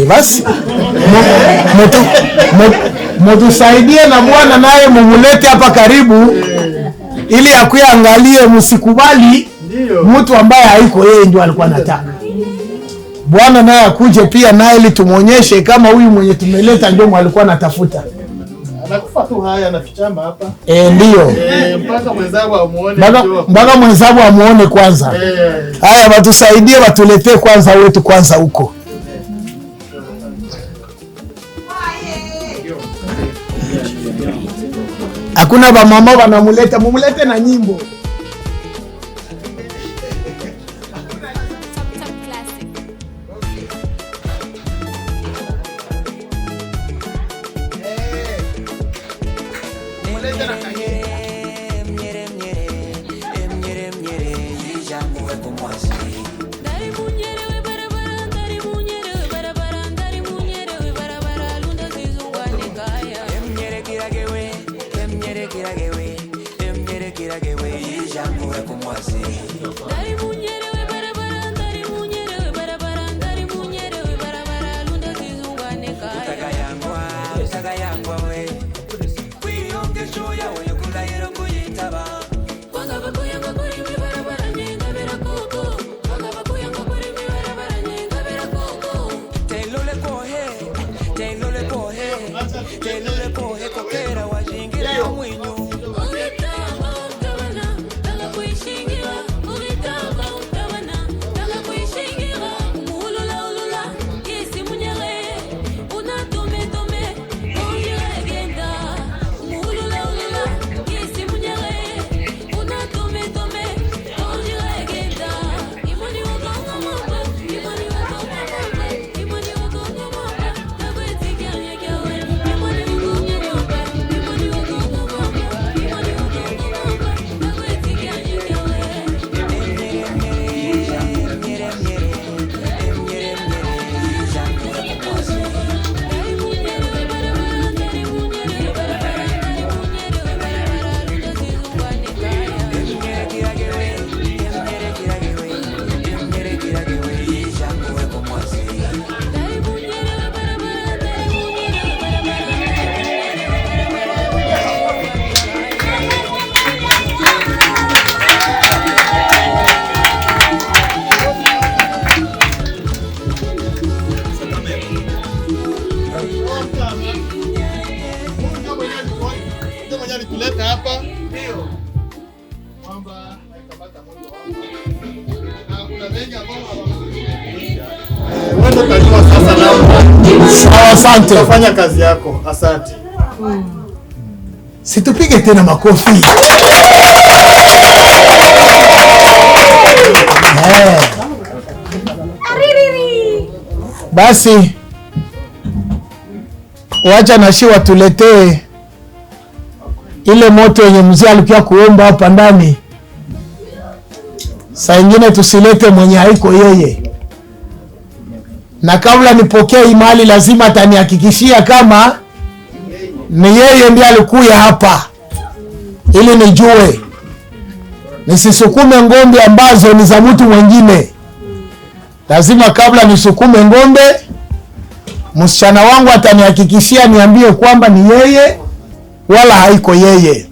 Basi mutusaidie na bwana naye mumulete hapa karibu ili akuangalie, msikubali mtu ambaye haiko yeye ndio alikuwa anataka. Bwana naye akuje pia naye ili tumuonyeshe kama huyu mwenye tumeleta ndio alikuwa anatafuta.
Anakufa tu haya anafichama hapa.
Ndio.
Mpaka mwenzangu amuone ndio.
Mpaka mwenzangu amuone kwanza. Haya watusaidie watuletee kwanza wetu kwanza huko. Hakuna ba mama wanamuleta, mumulete na nyimbo.
Wewe utajua sasa na
Sawa, asante.
Utafanya kazi yako. Asante.
Situpige tena makofi. Eh. Basi wacha nashi watuletee ile moto yenye mzee alikuwa kuomba hapa ndani. Saa ingine tusilete mwenye haiko yeye, na kabla nipokee hii mali lazima atanihakikishia kama ni yeye ndiye alikuya hapa, ili nijue nisisukume ng'ombe ambazo ni za mtu mwingine. Lazima kabla nisukume ng'ombe, msichana wangu atanihakikishia, niambie kwamba ni yeye wala haiko yeye.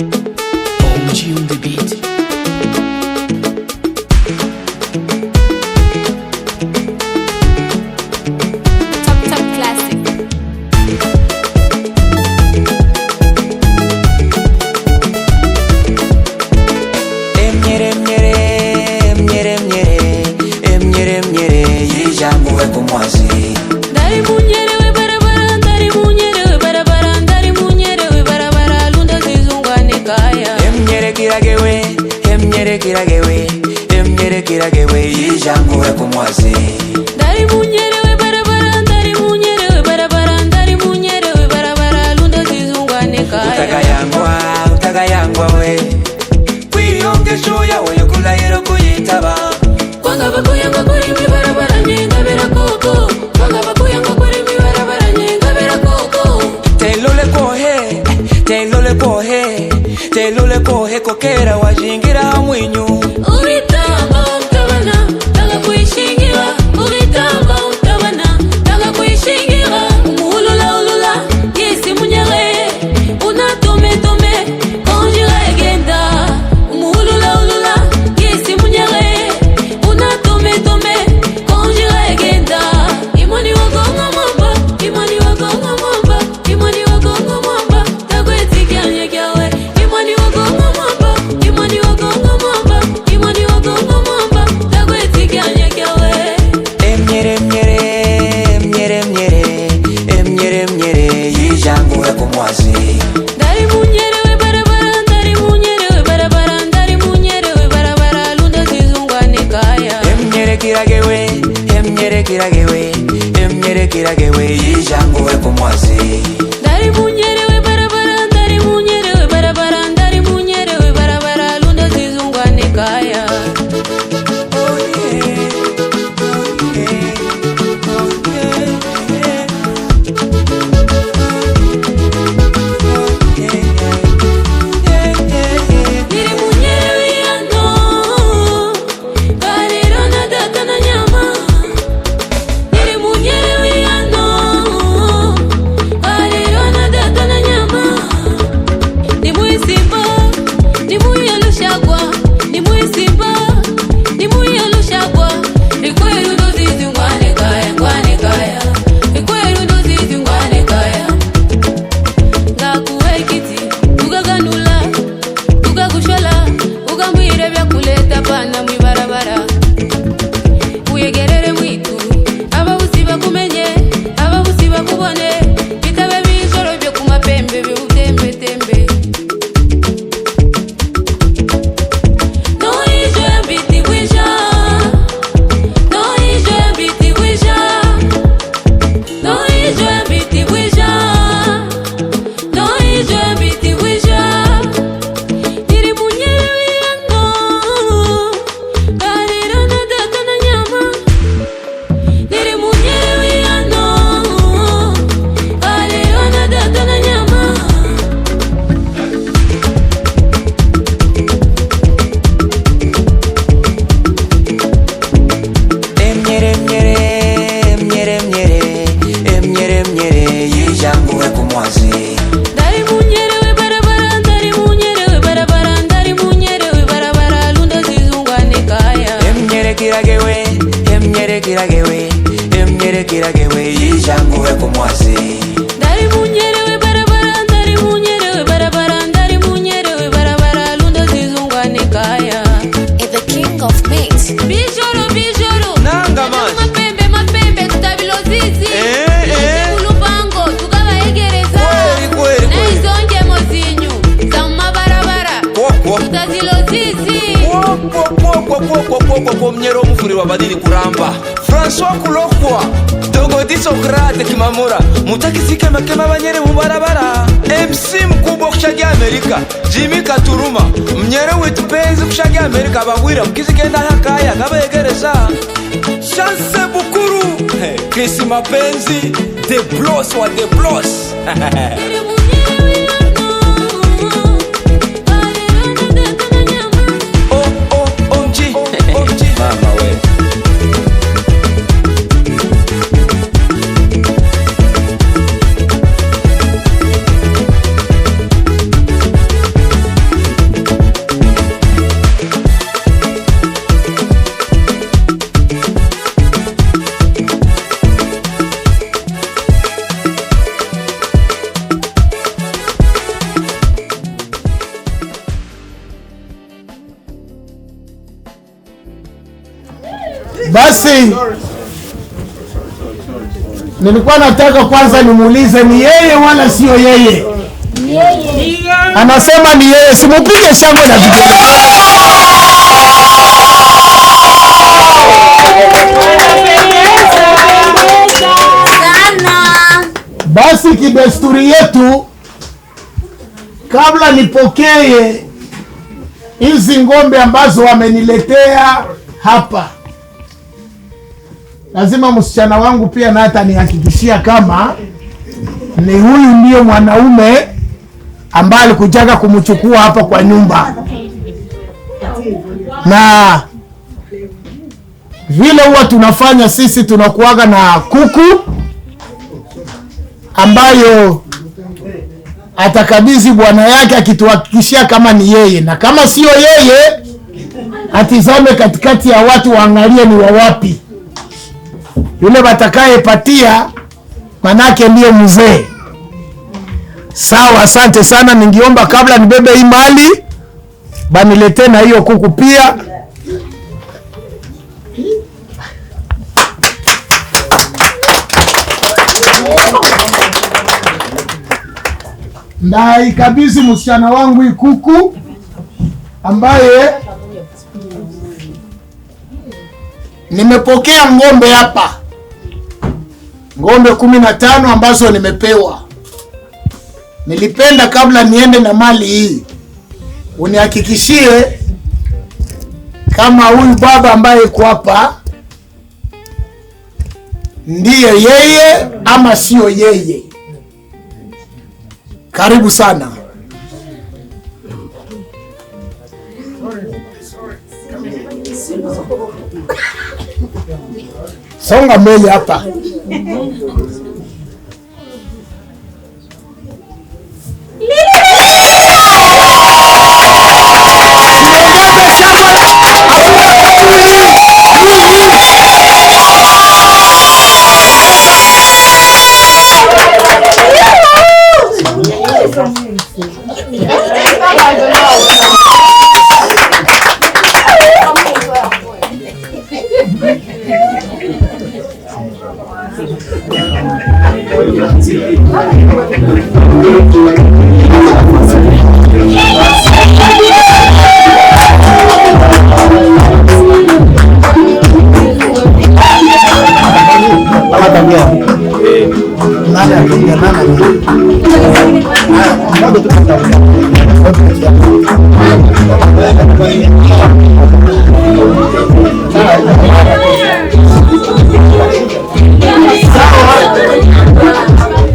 OMG on the beat.
Top Top Classic.
Emnyere mnyere emnyere mnyere emnyere mnyere yijanguwe kumwazi.
Ndari munyerewe barabara, ndari munyerewe barabara, ndari munyerewe barabara, lunda zizungwane kaya.
Emnyere kiragewe emnyere kiragewe emnyere kiragewe yijanguwe kumwazi.
Ndari munyerewe barabara, ndari munyerewe barabara, ndari munyerewe barabara, lunda zizungwane kaya.
Utakayangwa utakayangwa we kwiyongeshuya weyo kulayiro kuyitaba.
Kwanga bakuyanga kuri mi barabara nyengabera koko. Kwanga bakuyanga kuri mi barabara nyengabera koko.
Telole kohe telole kohe telole kohe kokera wajingira hamwinyu.
Ubitamba utabana, tanga kuishingira. Ubitamba utabana, tanga kuishingira. Umuhulula ulula, yesi munyere. Una tome tome, konjira egenda. Umuhulula ulula, yesi munyere. Una tome tome, konjira egenda. Imani wagonga mwamba, imani wagonga mwamba, imani wagonga mwamba, tagwetikyanye kyawe. Imani wagonga mwamba, imani wagonga mwamba, imani wagonga mwamba, tagwetikyanye kyawe.
Emnyere mnyere emnyere mnyere emnyere mnyere yijanguwe kumwazi.
Ndari munyerewe barabara, ndari munyerewe barabara, ndari munyerewe barabara, lunda zizungwane kaya.
Emnyere kiragewe emnyere kiragewe emnyere kiragewe yijanguwe kumwazi.
Ndari munyerewe barabara, ndari munyerewe barabara, ndari munyerewe barabara, lunda zizungwane kaya. Ndiri munyerewe yano, karero na data na nyama. Ndiri munyerewe yano, karero na data na nyama. Nimuisimba, nimuiyelushagwa, nimuisimba, nimuiyelushagwa. Ikweru ndozizi ngwane kaya, ngwane kaya. Ikweru ndozizi ngwane kaya. Ngakuwekiti, ugaganula, ugakushola, ugambwire byakuleta pana mwibarabara. Uyegerere mwitu, ababusi bakumenye, ababusi bakubone, bitabe bijoro byo kumapembe biutembetembe. Noijwe mbiti bwija,
Emnyerekeragewe, emnyerekeragewe, emnyerekeragewe, ijanguwe kumwasi.
Ndari munyerewe barabara, ndari munyerewe barabara, ndari munyerewe barabara, lundo zizungwane kaya.
The king of mix.
Bijoro bijoro.
Nanga man.
Mapembe mapembe tutabilozizi. Kulupango tukabaegereza.
Kweli kweli.
Na izonge mozinyu za mabarabara. Tutazilozizi.
Kwa mnyero mufuri wa badili kuramba. François Kulokwa Dogodi Sokrate Kimamura mutakisike makema banyere mubarabara. MC mkubwa kushagia Amerika Jimmy Katuruma mnyere wetu penzi kushagia Amerika bagwira mkizikenda hakaya kabegereza. Chance Bukuru Chris Mapenzi The Blos wa The Blos. Mama we.
Basi nilikuwa nataka kwanza nimuulize ni yeye wala sio yeye. Anasema ni yeye, simupige shangwe na vigelegele. Basi kidesturi yetu, kabla nipokee hizi ng'ombe ambazo wameniletea hapa, lazima msichana wangu pia na hata nihakikishia kama ni huyu ndio mwanaume ambaye alikujaga kumchukua hapa kwa nyumba. Na vile huwa tunafanya sisi, tunakuaga na kuku ambayo atakabidhi bwana yake akituhakikishia kama ni yeye, na kama sio yeye atizame katikati ya watu waangalie ni wa wapi. Yule watakayepatia manake ndiyo mzee. Sawa, asante sana. Ningiomba kabla nibebe hii mali banilete na hiyo kuku pia. Na ikabidhi msichana wangu hii kuku ambaye nimepokea ng'ombe hapa. Ng'ombe 15 ambazo nimepewa. Nilipenda kabla niende na mali hii unihakikishie kama huyu baba ambaye yuko hapa ndiye yeye ama sio yeye. Karibu sana. Songa mbele hapa.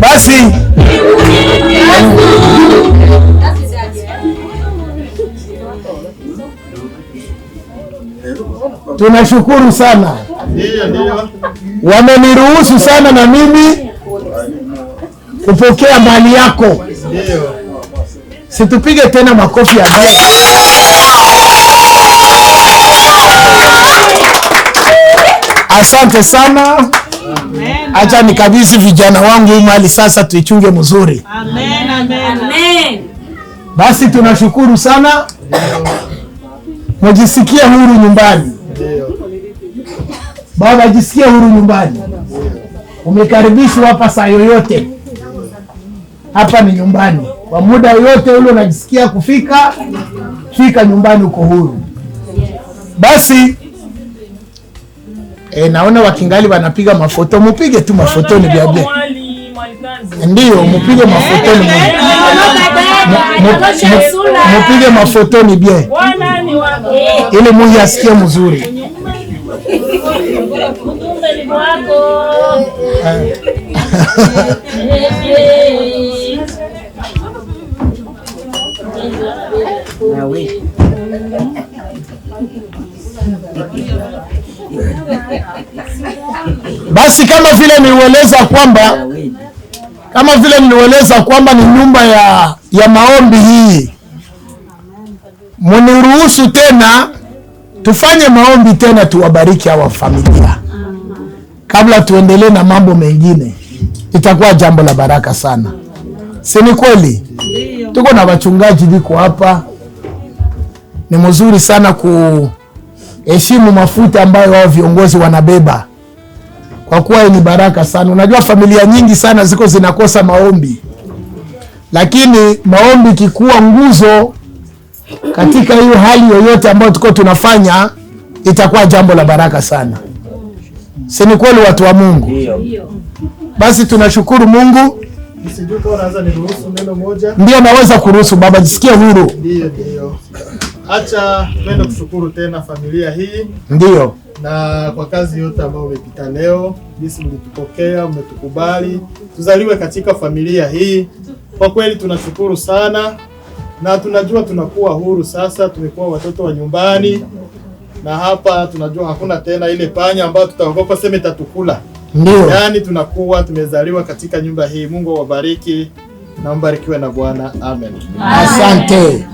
Basi tunashukuru sana, wameniruhusu sana na mimi kupokea mali yako. Situpige tena makofi ya mbele. Asante sana. Acha nikabidhi vijana wangu hii mali sasa tuichunge mzuri.
Amen, amen. Amen.
Basi tunashukuru sana. Mjisikie huru nyumbani. Baba, jisikie huru nyumbani. Umekaribishwa hapa saa yoyote. Hapa ni nyumbani. Kwa muda yote ule unajisikia kufika, fika nyumbani, uko huru. Basi naona wakingali wanapiga mafoto, mupige tu mafoto ni bia bia. Ndio, mupige mafoto ni. Mupige mafoto ni bien. Ili Mungu asikie mzuri. Basi kama vile nilieleza kwamba ni nyumba ya maombi hii, mniruhusu tena tufanye maombi tena, tuwabariki hawa familia kabla tuendelee na mambo mengine. Itakuwa jambo la baraka sana, si ni kweli? Tuko na wachungaji biko hapa. Ni mzuri sana kuheshimu mafuta ambayo wao viongozi wanabeba, kwa kuwa ni baraka sana. Unajua familia nyingi sana ziko zinakosa maombi, lakini maombi kikuwa nguzo katika hiyo hali yoyote ambayo tuko tunafanya, itakuwa jambo la baraka sana. Si ni kweli, watu wa Mungu? Basi tunashukuru Mungu.
Sijui kama unaweza niruhusu neno moja.
Ndio, naweza kuruhusu baba, jisikie huru.
Ndio, ndio. Acha twende kushukuru tena familia hii.
Ndio.
Na kwa kazi yote ambayo umepita leo, jinsi mlitupokea, mmetukubali, tuzaliwe katika familia hii. Kwa kweli tunashukuru sana, na tunajua tunakuwa huru sasa, tumekuwa watoto wa nyumbani. Na hapa tunajua hakuna tena ile panya ambayo tutaogopa sema itatukula.
Ndio.
Yaani tunakuwa tumezaliwa katika nyumba hii. Mungu awabariki na mbarikiwe na Bwana. Amen.
Asante.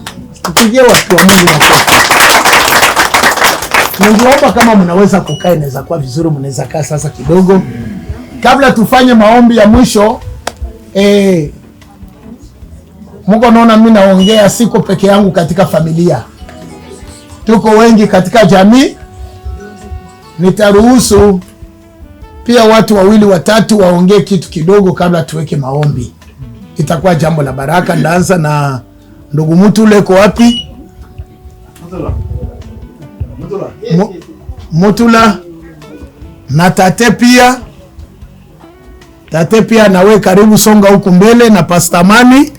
Tupigie watu wa Mungu makofi. Ningeomba kama mnaweza kukaa, inaweza kuwa vizuri, mnaweza kaa sasa kidogo kabla tufanye maombi ya mwisho. Mungu anaona mimi naongea, siko peke yangu katika familia, tuko wengi katika jamii. Nitaruhusu pia watu wawili watatu waongee kitu kidogo kabla tuweke maombi. Itakuwa jambo la baraka. Ndaanza na ndugu Mutula. Uko wapi? Mutula na tate pia. Tate pia nawe karibu, songa huku mbele na Pastor Mani.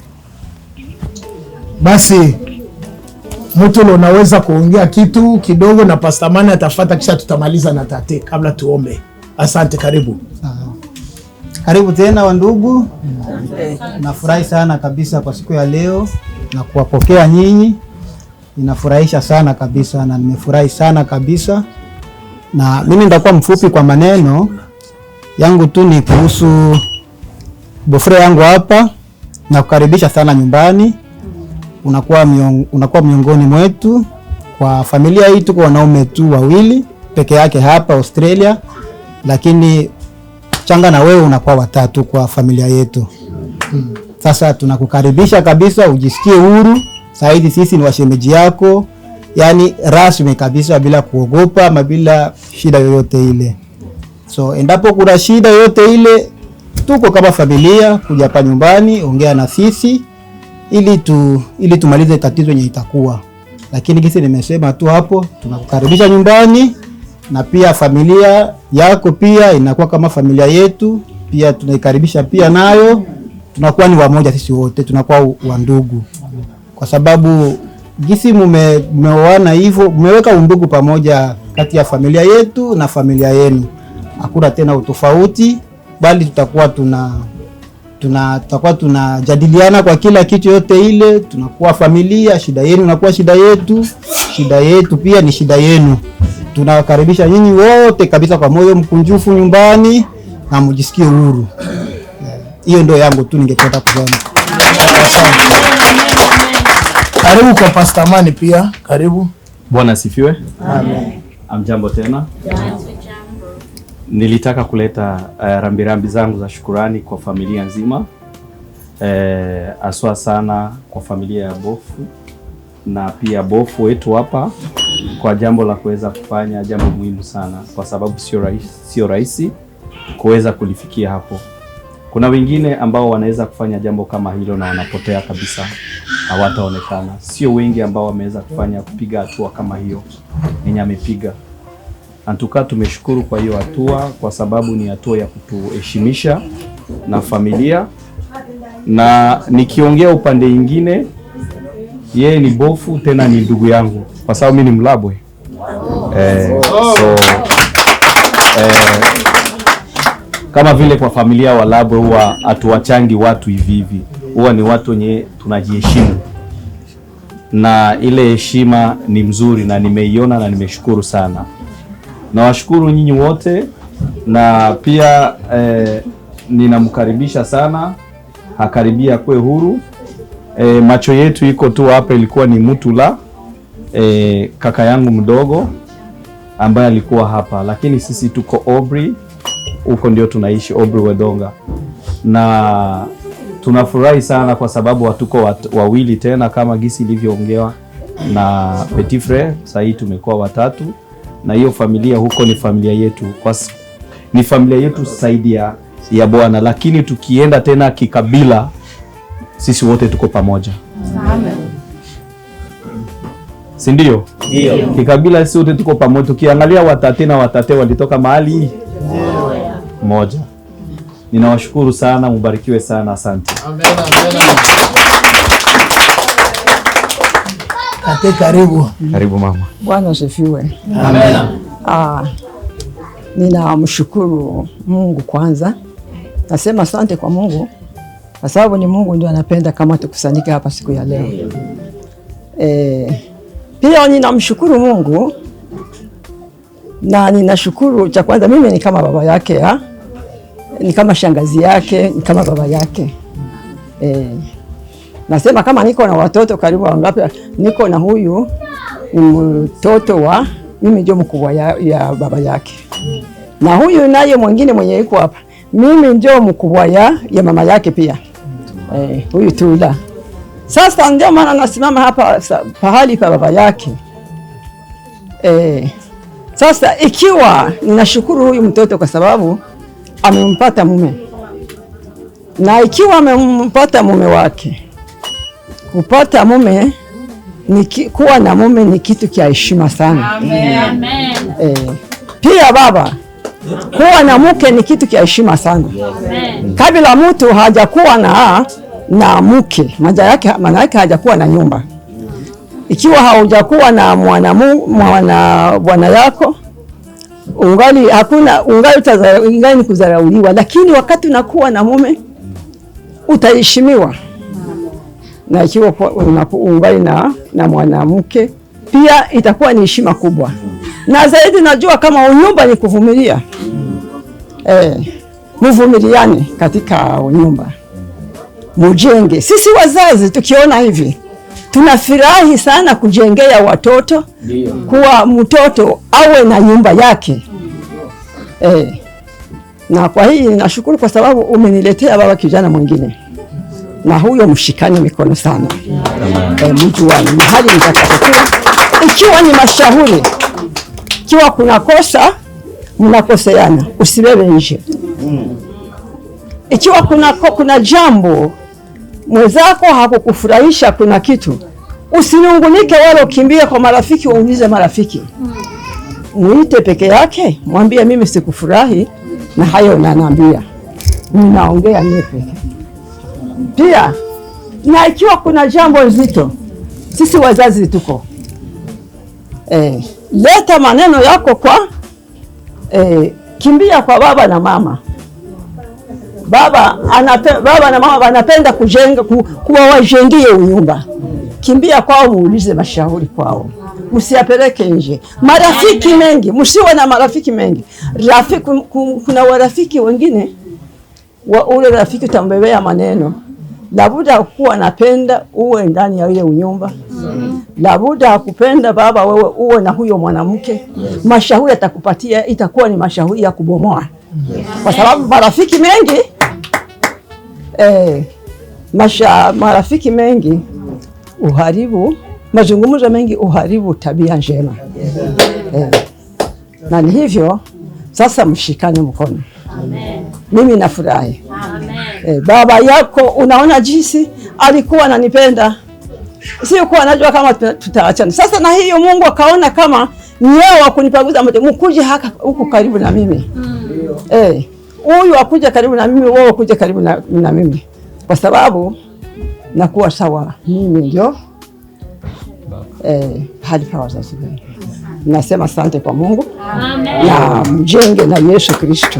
Basi Mutula unaweza kuongea kitu kidogo na Pastor Mani atafuata, kisha tutamaliza na tate kabla tuombe. Asante, karibu.
Karibu tena wandugu. Nafurahi sana kabisa kwa siku ya leo na kuwapokea nyinyi. Inafurahisha sana kabisa na nimefurahi sana kabisa. Na mimi nitakuwa mfupi kwa maneno yangu tu, ni kuhusu bofre yangu hapa na kukaribisha sana nyumbani. Unakuwa miongoni mwetu. Kwa familia hii tuko wanaume tu wawili peke yake hapa Australia, lakini changa na wewe unakuwa watatu kwa familia yetu. Sasa tunakukaribisha kabisa, ujisikie huru. Saidi sisi ni washemeji yako, yani rasmi kabisa, bila kuogopa ama bila shida yoyote ile. So endapo kuna shida yoyote ile, tuko kama familia, kuja hapa nyumbani, ongea na sisi ili tumalize tatizo yenye itakuwa. Lakini kisi nimesema tu hapo, tunakukaribisha nyumbani, na pia familia yako pia inakuwa kama familia yetu, pia tunaikaribisha pia nayo. Tunakuwa ni wamoja sisi wote, tunakuwa wandugu. Kwa sababu gisi mmeoana hivyo, mmeweka undugu pamoja kati ya familia yetu na familia yenu. Hakuna tena utofauti, bali tutakuwa tutakuwa tunajadiliana kwa kila kitu yote ile. Tunakuwa familia, shida yenu inakuwa shida yetu, shida yetu pia ni shida yenu. Tunawakaribisha nyinyi wote kabisa kwa moyo mkunjufu nyumbani na mjisikie huru. Hiyo ndio yangu tu ningependa kusema.
Karibu kwa Pastor Mani pia, karibu.
Bwana asifiwe.
Amen.
Amjambo tena. Nilitaka kuleta rambirambi zangu za shukurani kwa familia nzima, aswa sana kwa familia ya Bofu na pia Bofu wetu hapa kwa jambo la kuweza kufanya jambo muhimu sana, kwa sababu sio rahisi kuweza kulifikia hapo. Kuna wengine ambao wanaweza kufanya jambo kama hilo na wanapotea kabisa, hawataonekana. Sio wengi ambao wameweza kufanya kupiga hatua kama hiyo yenye amepiga. Antuka tumeshukuru kwa hiyo hatua, kwa sababu ni hatua ya kutuheshimisha na familia. Na nikiongea upande ingine, yeye ni Bofu tena ni ndugu yangu, kwa sababu mimi ni Mlabwe. So kama vile kwa familia wa Labwe huwa hatuwachangi watu hivi hivi, huwa ni watu wenye tunajiheshimu, na ile heshima ni mzuri na nimeiona na nimeshukuru sana. Nawashukuru nyinyi wote, na pia ninamkaribisha sana, akaribia kwe huru. Macho yetu iko tu hapa, ilikuwa ni Mutula, kaka yangu mdogo ambaye alikuwa hapa, lakini sisi tuko Aubrey, huko ndio tunaishi Aubrey Wedonga, na tunafurahi sana kwa sababu hatuko wawili tena kama gisi ilivyoongewa na Petit Frere. Sasa hii tumekuwa watatu, na hiyo familia huko ni familia yetu, kwa ni familia yetu zaidi ya Bwana, lakini tukienda tena kikabila sisi wote tuko pamoja.
Amen.
Si ndio?
Ndio.
Kikabila sisi wote tuko pamoja. Tukiangalia watate na watate walitoka mahali moja. Ninawashukuru sana, mubarikiwe sana, asante.
Amen, amen.
Tate, karibu.
Karibu mama.
Bwana asifiwe.
Amen.
Ninamshukuru Mungu kwanza. Nasema asante kwa Mungu kwa sababu ni Mungu ndiye anapenda kama tukusanyike hapa siku ya leo. Pia ninamshukuru Mungu na ninashukuru cha kwanza mimi ni kama baba yake, ni kama shangazi yake, ni kama baba yake. Nasema kama niko na watoto karibu wangapi, niko na huyu ni mtoto wa mimi ndio mkubwa ya baba yake. Na huyu naye mwingine mwenye yuko hapa, mimi ndio mkubwa ya mama yake pia. Huyu Tula. Sasa ndio maana nasimama hapa pahali pa baba yake. Sasa ikiwa ninashukuru huyu mtoto kwa sababu amempata mume. Na ikiwa amempata mume wake, kupata mume ni kuwa na mume ni kitu cha heshima sana.
Amen.
Pia baba, kuwa na mke ni kitu cha heshima sana.
Amen.
Kabla mtu hajakuwa na mke, maana yake hajakuwa na nyumba. Ikiwa haujakuwa na mwana bwana yako, ungali hakuna, ungali ni kudharauliwa, lakini wakati unakuwa na mume utaheshimiwa. Na ikiwa ungali na mwanamke pia itakuwa ni heshima kubwa. Na zaidi najua kama unyumba ni kuvumilia. Mvumiliane katika unyumba. Mujenge. Sisi wazazi tukiona hivi tunafurahi sana kujengea watoto, kuwa mtoto awe na nyumba yake. Na kwa hii nashukuru kwa sababu umeniletea baba kijana mwingine. Na huyo mshikane mikono sana. Mjuane mahali mtakapokuwa. Ikiwa ni mashauri, ikiwa kuna kosa mnakoseana, usibebe nje. Ikiwa kuna jambo mwenzako hakukufurahisha, kuna kitu, usinungunike wala ukimbie kwa marafiki, uulize marafiki. Muite peke yake, mwambie mimi sikufurahi na hayo unaniambia. Ninaongea mimi peke. Pia na ikiwa kuna jambo nzito, sisi wazazi tuko. Leta maneno yako kwa kimbia kwa baba na mama. Baba na mama wanapenda kujenga, kuwa wajengie nyumba. Kimbia kwao, muulize mashauri kwao. Msiyapeleke nje. Marafiki mengi, msiwe na marafiki mengi. Rafiki, kuna warafiki wengine wa ule rafiki utambebea maneno. Labuda kuwa napenda uwe ndani ya ile unyumba. Labuda akupenda baba wewe uwe na huyo mwanamke.
Yes.
Mashauri atakupatia itakuwa ni mashauri ya kubomoa. Yes. Kwa sababu marafiki mengi marafiki mengi uharibu, mazungumzo mengi uharibu tabia njema. Yes. Na ni hivyo sasa mshikane mkono. Amen. Mimi nafurahi. Amen. Baba yako unaona jinsi alikuwa ananipenda. Sio kuwa anajua kama tutaachana. Sasa na hiyo Mungu akaona kama ni yeye wa kunipanguza mkuje haka huku karibu na mimi. Huyu akuja karibu na mimi, wewe ukuje karibu na mimi. Kwa sababu nakuwa sawa mimi ndio hadi pa wazazi wangu. Nasema asante kwa Mungu. Amen. Na mjenge na Yesu Kristo.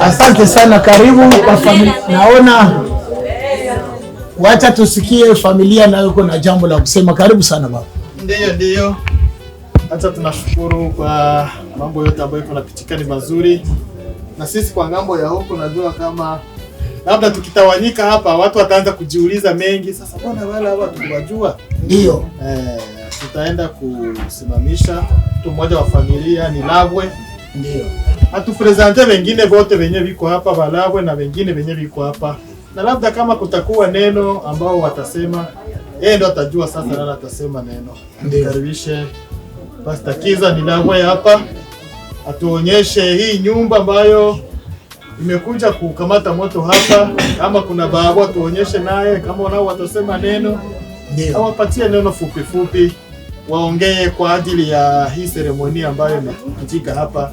Asante sana, karibu kwa familia. Naona wacha tusikie familia nayo iko na jambo la kusema. Karibu sana baba.
Ndiyo. Hata tunashukuru kwa mambo yote ambayo yanapitika ni mazuri. Na sisi kwa ngambo ya huko najua kama labda tukitawanyika hapa watu wataanza kujiuliza mengi. Sasa bwana wala hapa tuwajua.
Ndio.
Tutaenda kusimamisha mtu mmoja wa familia ni Labwe.
Ndio.
Atupresente wengine wote wenye viko hapa Balabwe na wengine wenye viko hapa. Na labda kama kutakuwa neno ambao watasema, yeye ndo atajua sasa nani atasema neno.
Ndio.
Karibishe Pastor Kiza ni Labwe hapa. Atuonyeshe hii nyumba ambayo imekuja kukamata moto hapa. Kama kuna baba tuonyeshe naye, kama wanao watasema neno.
Ndio.
Awapatie neno fupi fupi. Waongee kwa ajili ya hii seremoni ambayo imepitika hapa.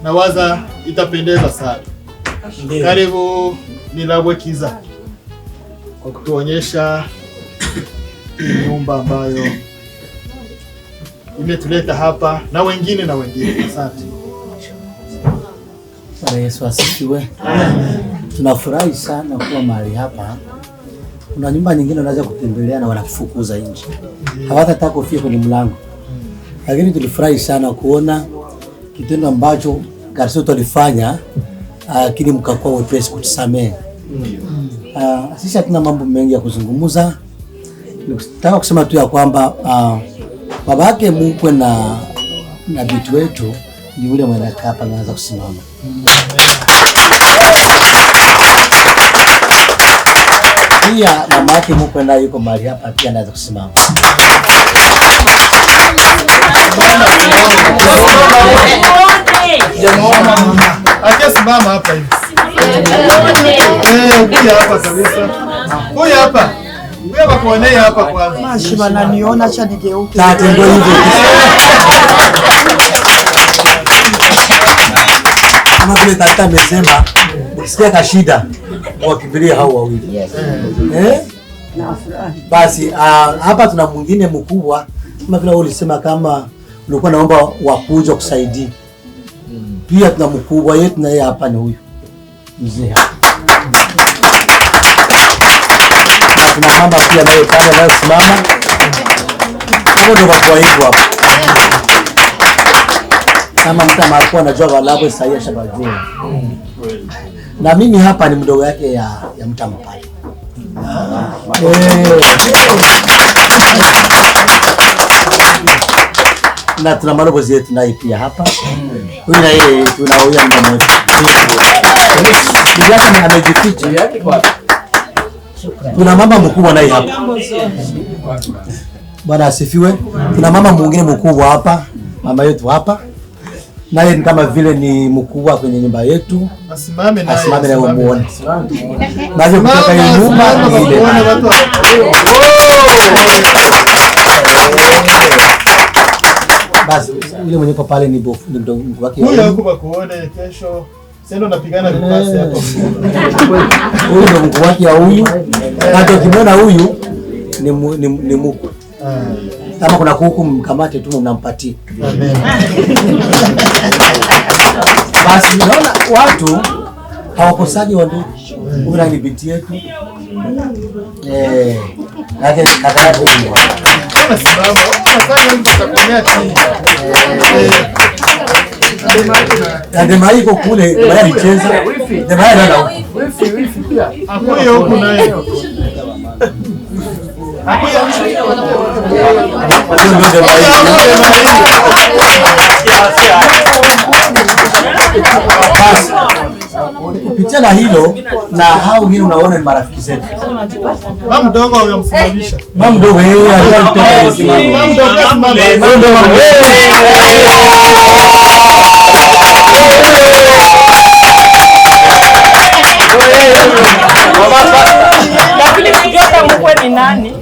Na waza itapendeza sana.
Ndiyo.
Karibu Nilabwe Kiza kwa kutuonyesha nyumba ambayo imetuleta hapa na wengine na wengine. Asante.
Bwana Yesu asifiwe. Tunafurahi sana kuwa mahali hapa. Kuna nyumba nyingine unaweza kutembelea na wanakufukuza nje. Hawatataka kufika kwenye mlango. Lakini tulifurahi sana kuona kitendo ambacho Garsoto alifanya, lakini mkakuwa wepesi kutusamehe. Sisi hatuna mambo mengi ya kuzungumza. Nataka kusema tu ya kwamba babake mkwe na bitu wetu ni yule mwenye hapa anaanza kusimama. Pia mamake mkwe naye yuko mahali hapa pia anaweza kusimama.
Acha simama hapa hivi. Kuja hapa kabisa. Kuja hapa. Kuja bakuonee hapa kwanza.
Mashi wananiona acha nigeuke.
Tati ndio hivyo. Kama vile tata amesema, ukisikia kashida wakimbilie hao wawili.
Yes.
Basi hapa tuna mwingine mkubwa kama vile ulisema kama ulikuwa naomba wakuja kusaidia. Pia tuna mkubwa yetu na yeye hapa ni huyu mzee hapa. Na tuna mama pia naye pale anayesimama. Huko ndo kwa hivyo hapa. Kama mtu alikuwa anajua Balabwe sasa ashabajua. Na mimi hapa ni mdogo yake ya mtama pale. Na tuna malobozi yetu naye pia hapa. Huyu na yeye tunaoya mdomo wetu. Bibi yake amejificha. Tuna mama mkubwa naye hapa. Bwana asifiwe. Tuna mama mwingine mkubwa hapa, mama yetu hapa. Naye ni kama vile ni mkubwa kwenye nyumba yetu.
Asimame naye.
Asimame naye muone. Na hiyo kutoka hiyo nyumba ni ile. Basi yule mwenye yuko pale ni bofu, ni mdogo wake.
Huyo yuko bakuone kesho. Sasa napigana vipasi hapo.
Huyu ndo mkuu wake huyu. Hata ukimwona huyu ni mkuu. Kama kuna kuku mkamate tu mnampatia.
Amen.
Basi naona watu hawakosaji wa ndugu. Huyu ni binti yetu. Yake kaka yake huyu.
Unasimama, unafanya mtu atakuonea chini.
Na Demai iko kule, Demai alicheza. Demai analala huko.
Akuye huku naye.
Huyo ndio Demai. Basi kupitia na hilo na hao wengine unaona ni marafiki zetu.
Mama mdogo amemsimamisha.
Mama mdogo yeye alikuwa
Mama mdogo asimama.
Mama mdogo.
Lakini mjomba mkwe ni nani?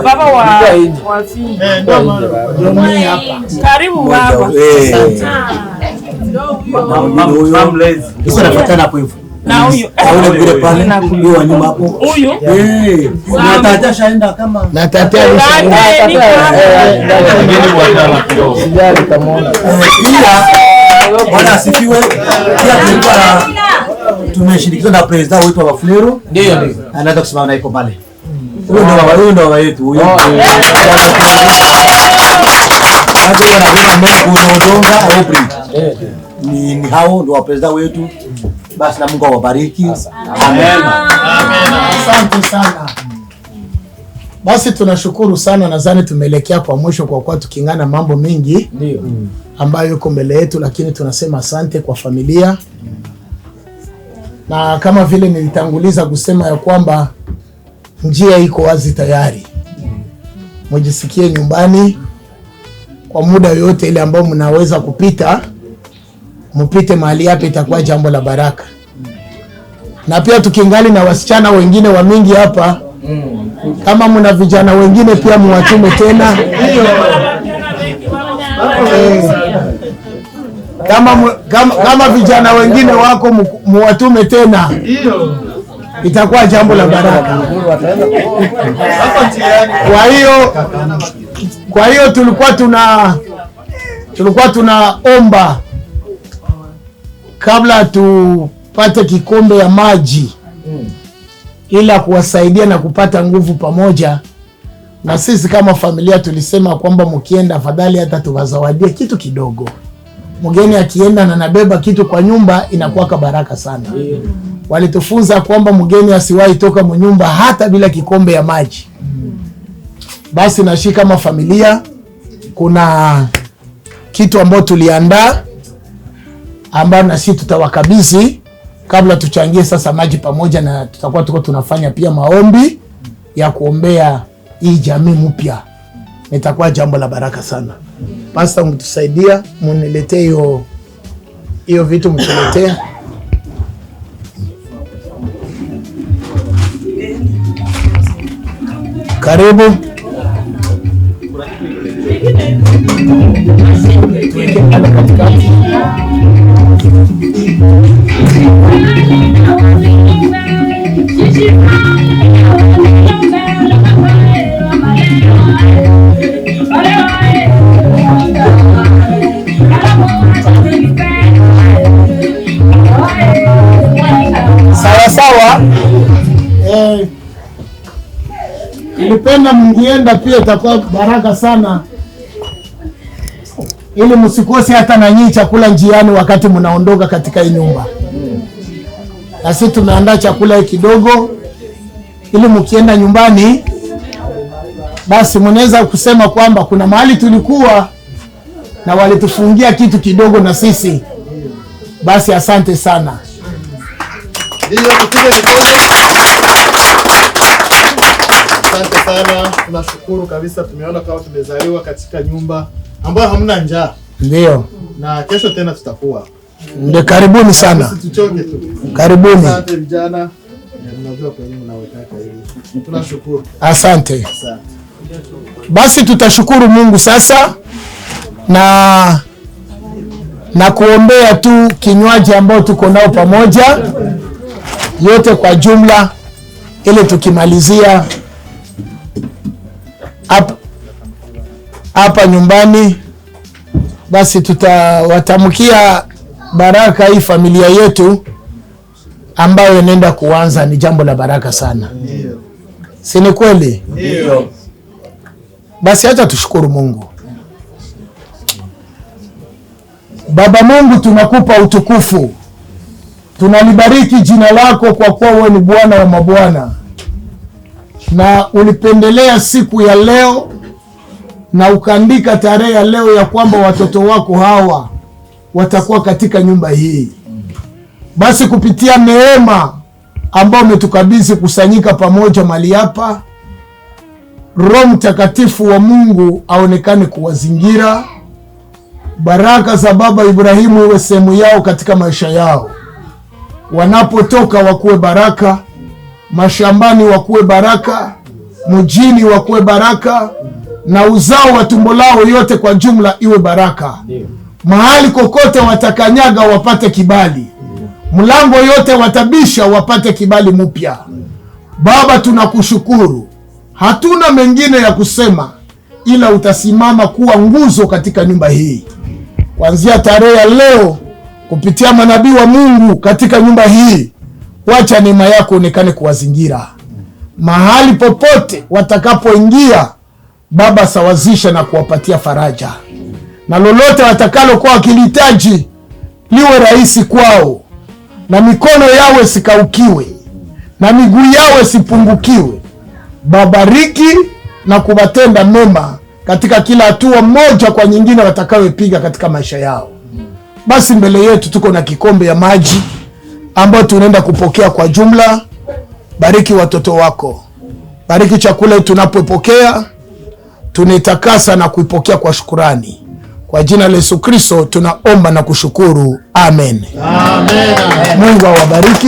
Baba wa Karibu baba.
Sasa nafuatana hapo hivyo.
Na huyu.
Na ule mwingine pale, huyo wa nyuma hapo.
Huyu?
Eh. Na tata shaenda kama.
Na tata
alishaenda.
Sijali kamaona.
Pia Bwana asifiwe. Pia tulikuwa tumeshirikishwa na president wetu wa Bafulero.
Ndio ndio.
Anaweza kusimama na iko pale. Huyo ndio baba, huyo ndio baba yetu huyo. Hapo wanasema mbele kuodonga au bridge. Ni hao ndio wa president wetu. Basi na Mungu awabariki.
Amen. Asante sana. Basi tunashukuru sana, nadhani tumeelekea kwa mwisho kwa kuwa tukingana mambo mengi
ndio
ambayo yuko mbele yetu, lakini tunasema asante kwa familia. Na kama vile nilitanguliza kusema ya kwamba njia iko wazi tayari. Mjisikie nyumbani kwa muda yote ile ambao mnaweza kupita, mpite mahali hapa, itakuwa jambo la baraka. Na pia tukingali na wasichana wengine wa mingi hapa, kama mna vijana wengine pia muwatume tena. Kama vijana wengine wako muwatume tena, itakuwa jambo la baraka. Kwa hiyo tulikuwa tunaomba kabla tupate kikombe ya maji ila kuwasaidia na kupata nguvu pamoja. Na sisi kama familia tulisema kwamba mkienda afadhali hata tuwazawadie kitu kidogo. Mgeni akienda na nabeba kitu kwa nyumba inakuwa baraka sana. Walitufunza kwamba mgeni asiwahi toka mnyumba hata bila kikombe ya maji. Basi na shi kama familia kuna kitu ambacho tuliandaa ambayo na sisi tutawakabidhi kabla tuchangie sasa maji pamoja, na tutakuwa tuko tunafanya pia maombi ya kuombea hii jamii mpya. Nitakuwa jambo la baraka sana. Pastor, mtusaidia muniletee hiyo vitu mtuletee. Karibu. Sawa sawa. Nilipenda mngienda pia itakuwa baraka sana, ili msikose hata na nyinyi chakula njiani wakati mnaondoka katika hii nyumba. Na sisi tumeandaa chakula kidogo ili mkienda nyumbani basi mnaweza kusema kwamba kuna mahali tulikuwa na walitufungia kitu kidogo na sisi. Basi asante sana.
Ndio, tupige mikono. Asante sana, tunashukuru kabisa. Tumeona kama tumezaliwa katika nyumba ambayo hamna njaa.
Ndio.
Na kesho tena tutakuwa.
Ndio, karibuni sana.
Tusichoke tu.
Karibuni.
Asante vijana. Mnajua kwa nini mnawetaka hivi. Tunashukuru.
Asante.
Asante.
Basi tutashukuru Mungu sasa na kuombea tu kinywaji ambao tuko nao pamoja yote kwa jumla, ili tukimalizia hapa nyumbani basi tutawatamkia baraka hii familia yetu ambayo inaenda kuanza. Ni jambo la baraka sana. Si ni kweli?
Ndio.
Basi acha tushukuru Mungu. Baba Mungu, tunakupa utukufu, tunalibariki jina lako kwa kuwa wewe ni Bwana wa mabwana, na ulipendelea siku ya leo na ukaandika tarehe ya leo ya kwamba watoto wako hawa watakuwa katika nyumba hii. Basi kupitia neema ambayo umetukabidhi kusanyika pamoja mahali hapa, Roho Mtakatifu wa Mungu aonekane kuwazingira. Baraka za Baba Ibrahimu iwe sehemu yao katika maisha yao. Wanapotoka wakuwe baraka, mashambani wakuwe baraka, mjini wakuwe baraka, na uzao wa tumbo lao yote kwa jumla iwe baraka. Mahali kokote watakanyaga wapate kibali, mlango yote watabisha wapate kibali mpya. Baba, tunakushukuru, hatuna mengine ya kusema ila utasimama kuwa nguzo katika nyumba hii kuanzia tarehe ya leo, kupitia manabii wa Mungu katika nyumba hii. Wacha neema yako onekane kuwazingira mahali popote watakapoingia. Baba, sawazisha na kuwapatia faraja, na lolote watakalokuwa wakilihitaji liwe rahisi kwao, na mikono yao isikaukiwe na miguu yao isipungukiwe. Babariki na kuwatenda mema katika kila hatua moja kwa nyingine watakayoipiga katika maisha yao. Basi mbele yetu tuko na kikombe ya maji ambayo tunaenda kupokea kwa jumla. Bariki watoto wako, bariki chakula tunapopokea, tunaitakasa na kuipokea kwa shukurani. Kwa jina la Yesu Kristo tunaomba na kushukuru, amen. Amen. Mungu awabariki.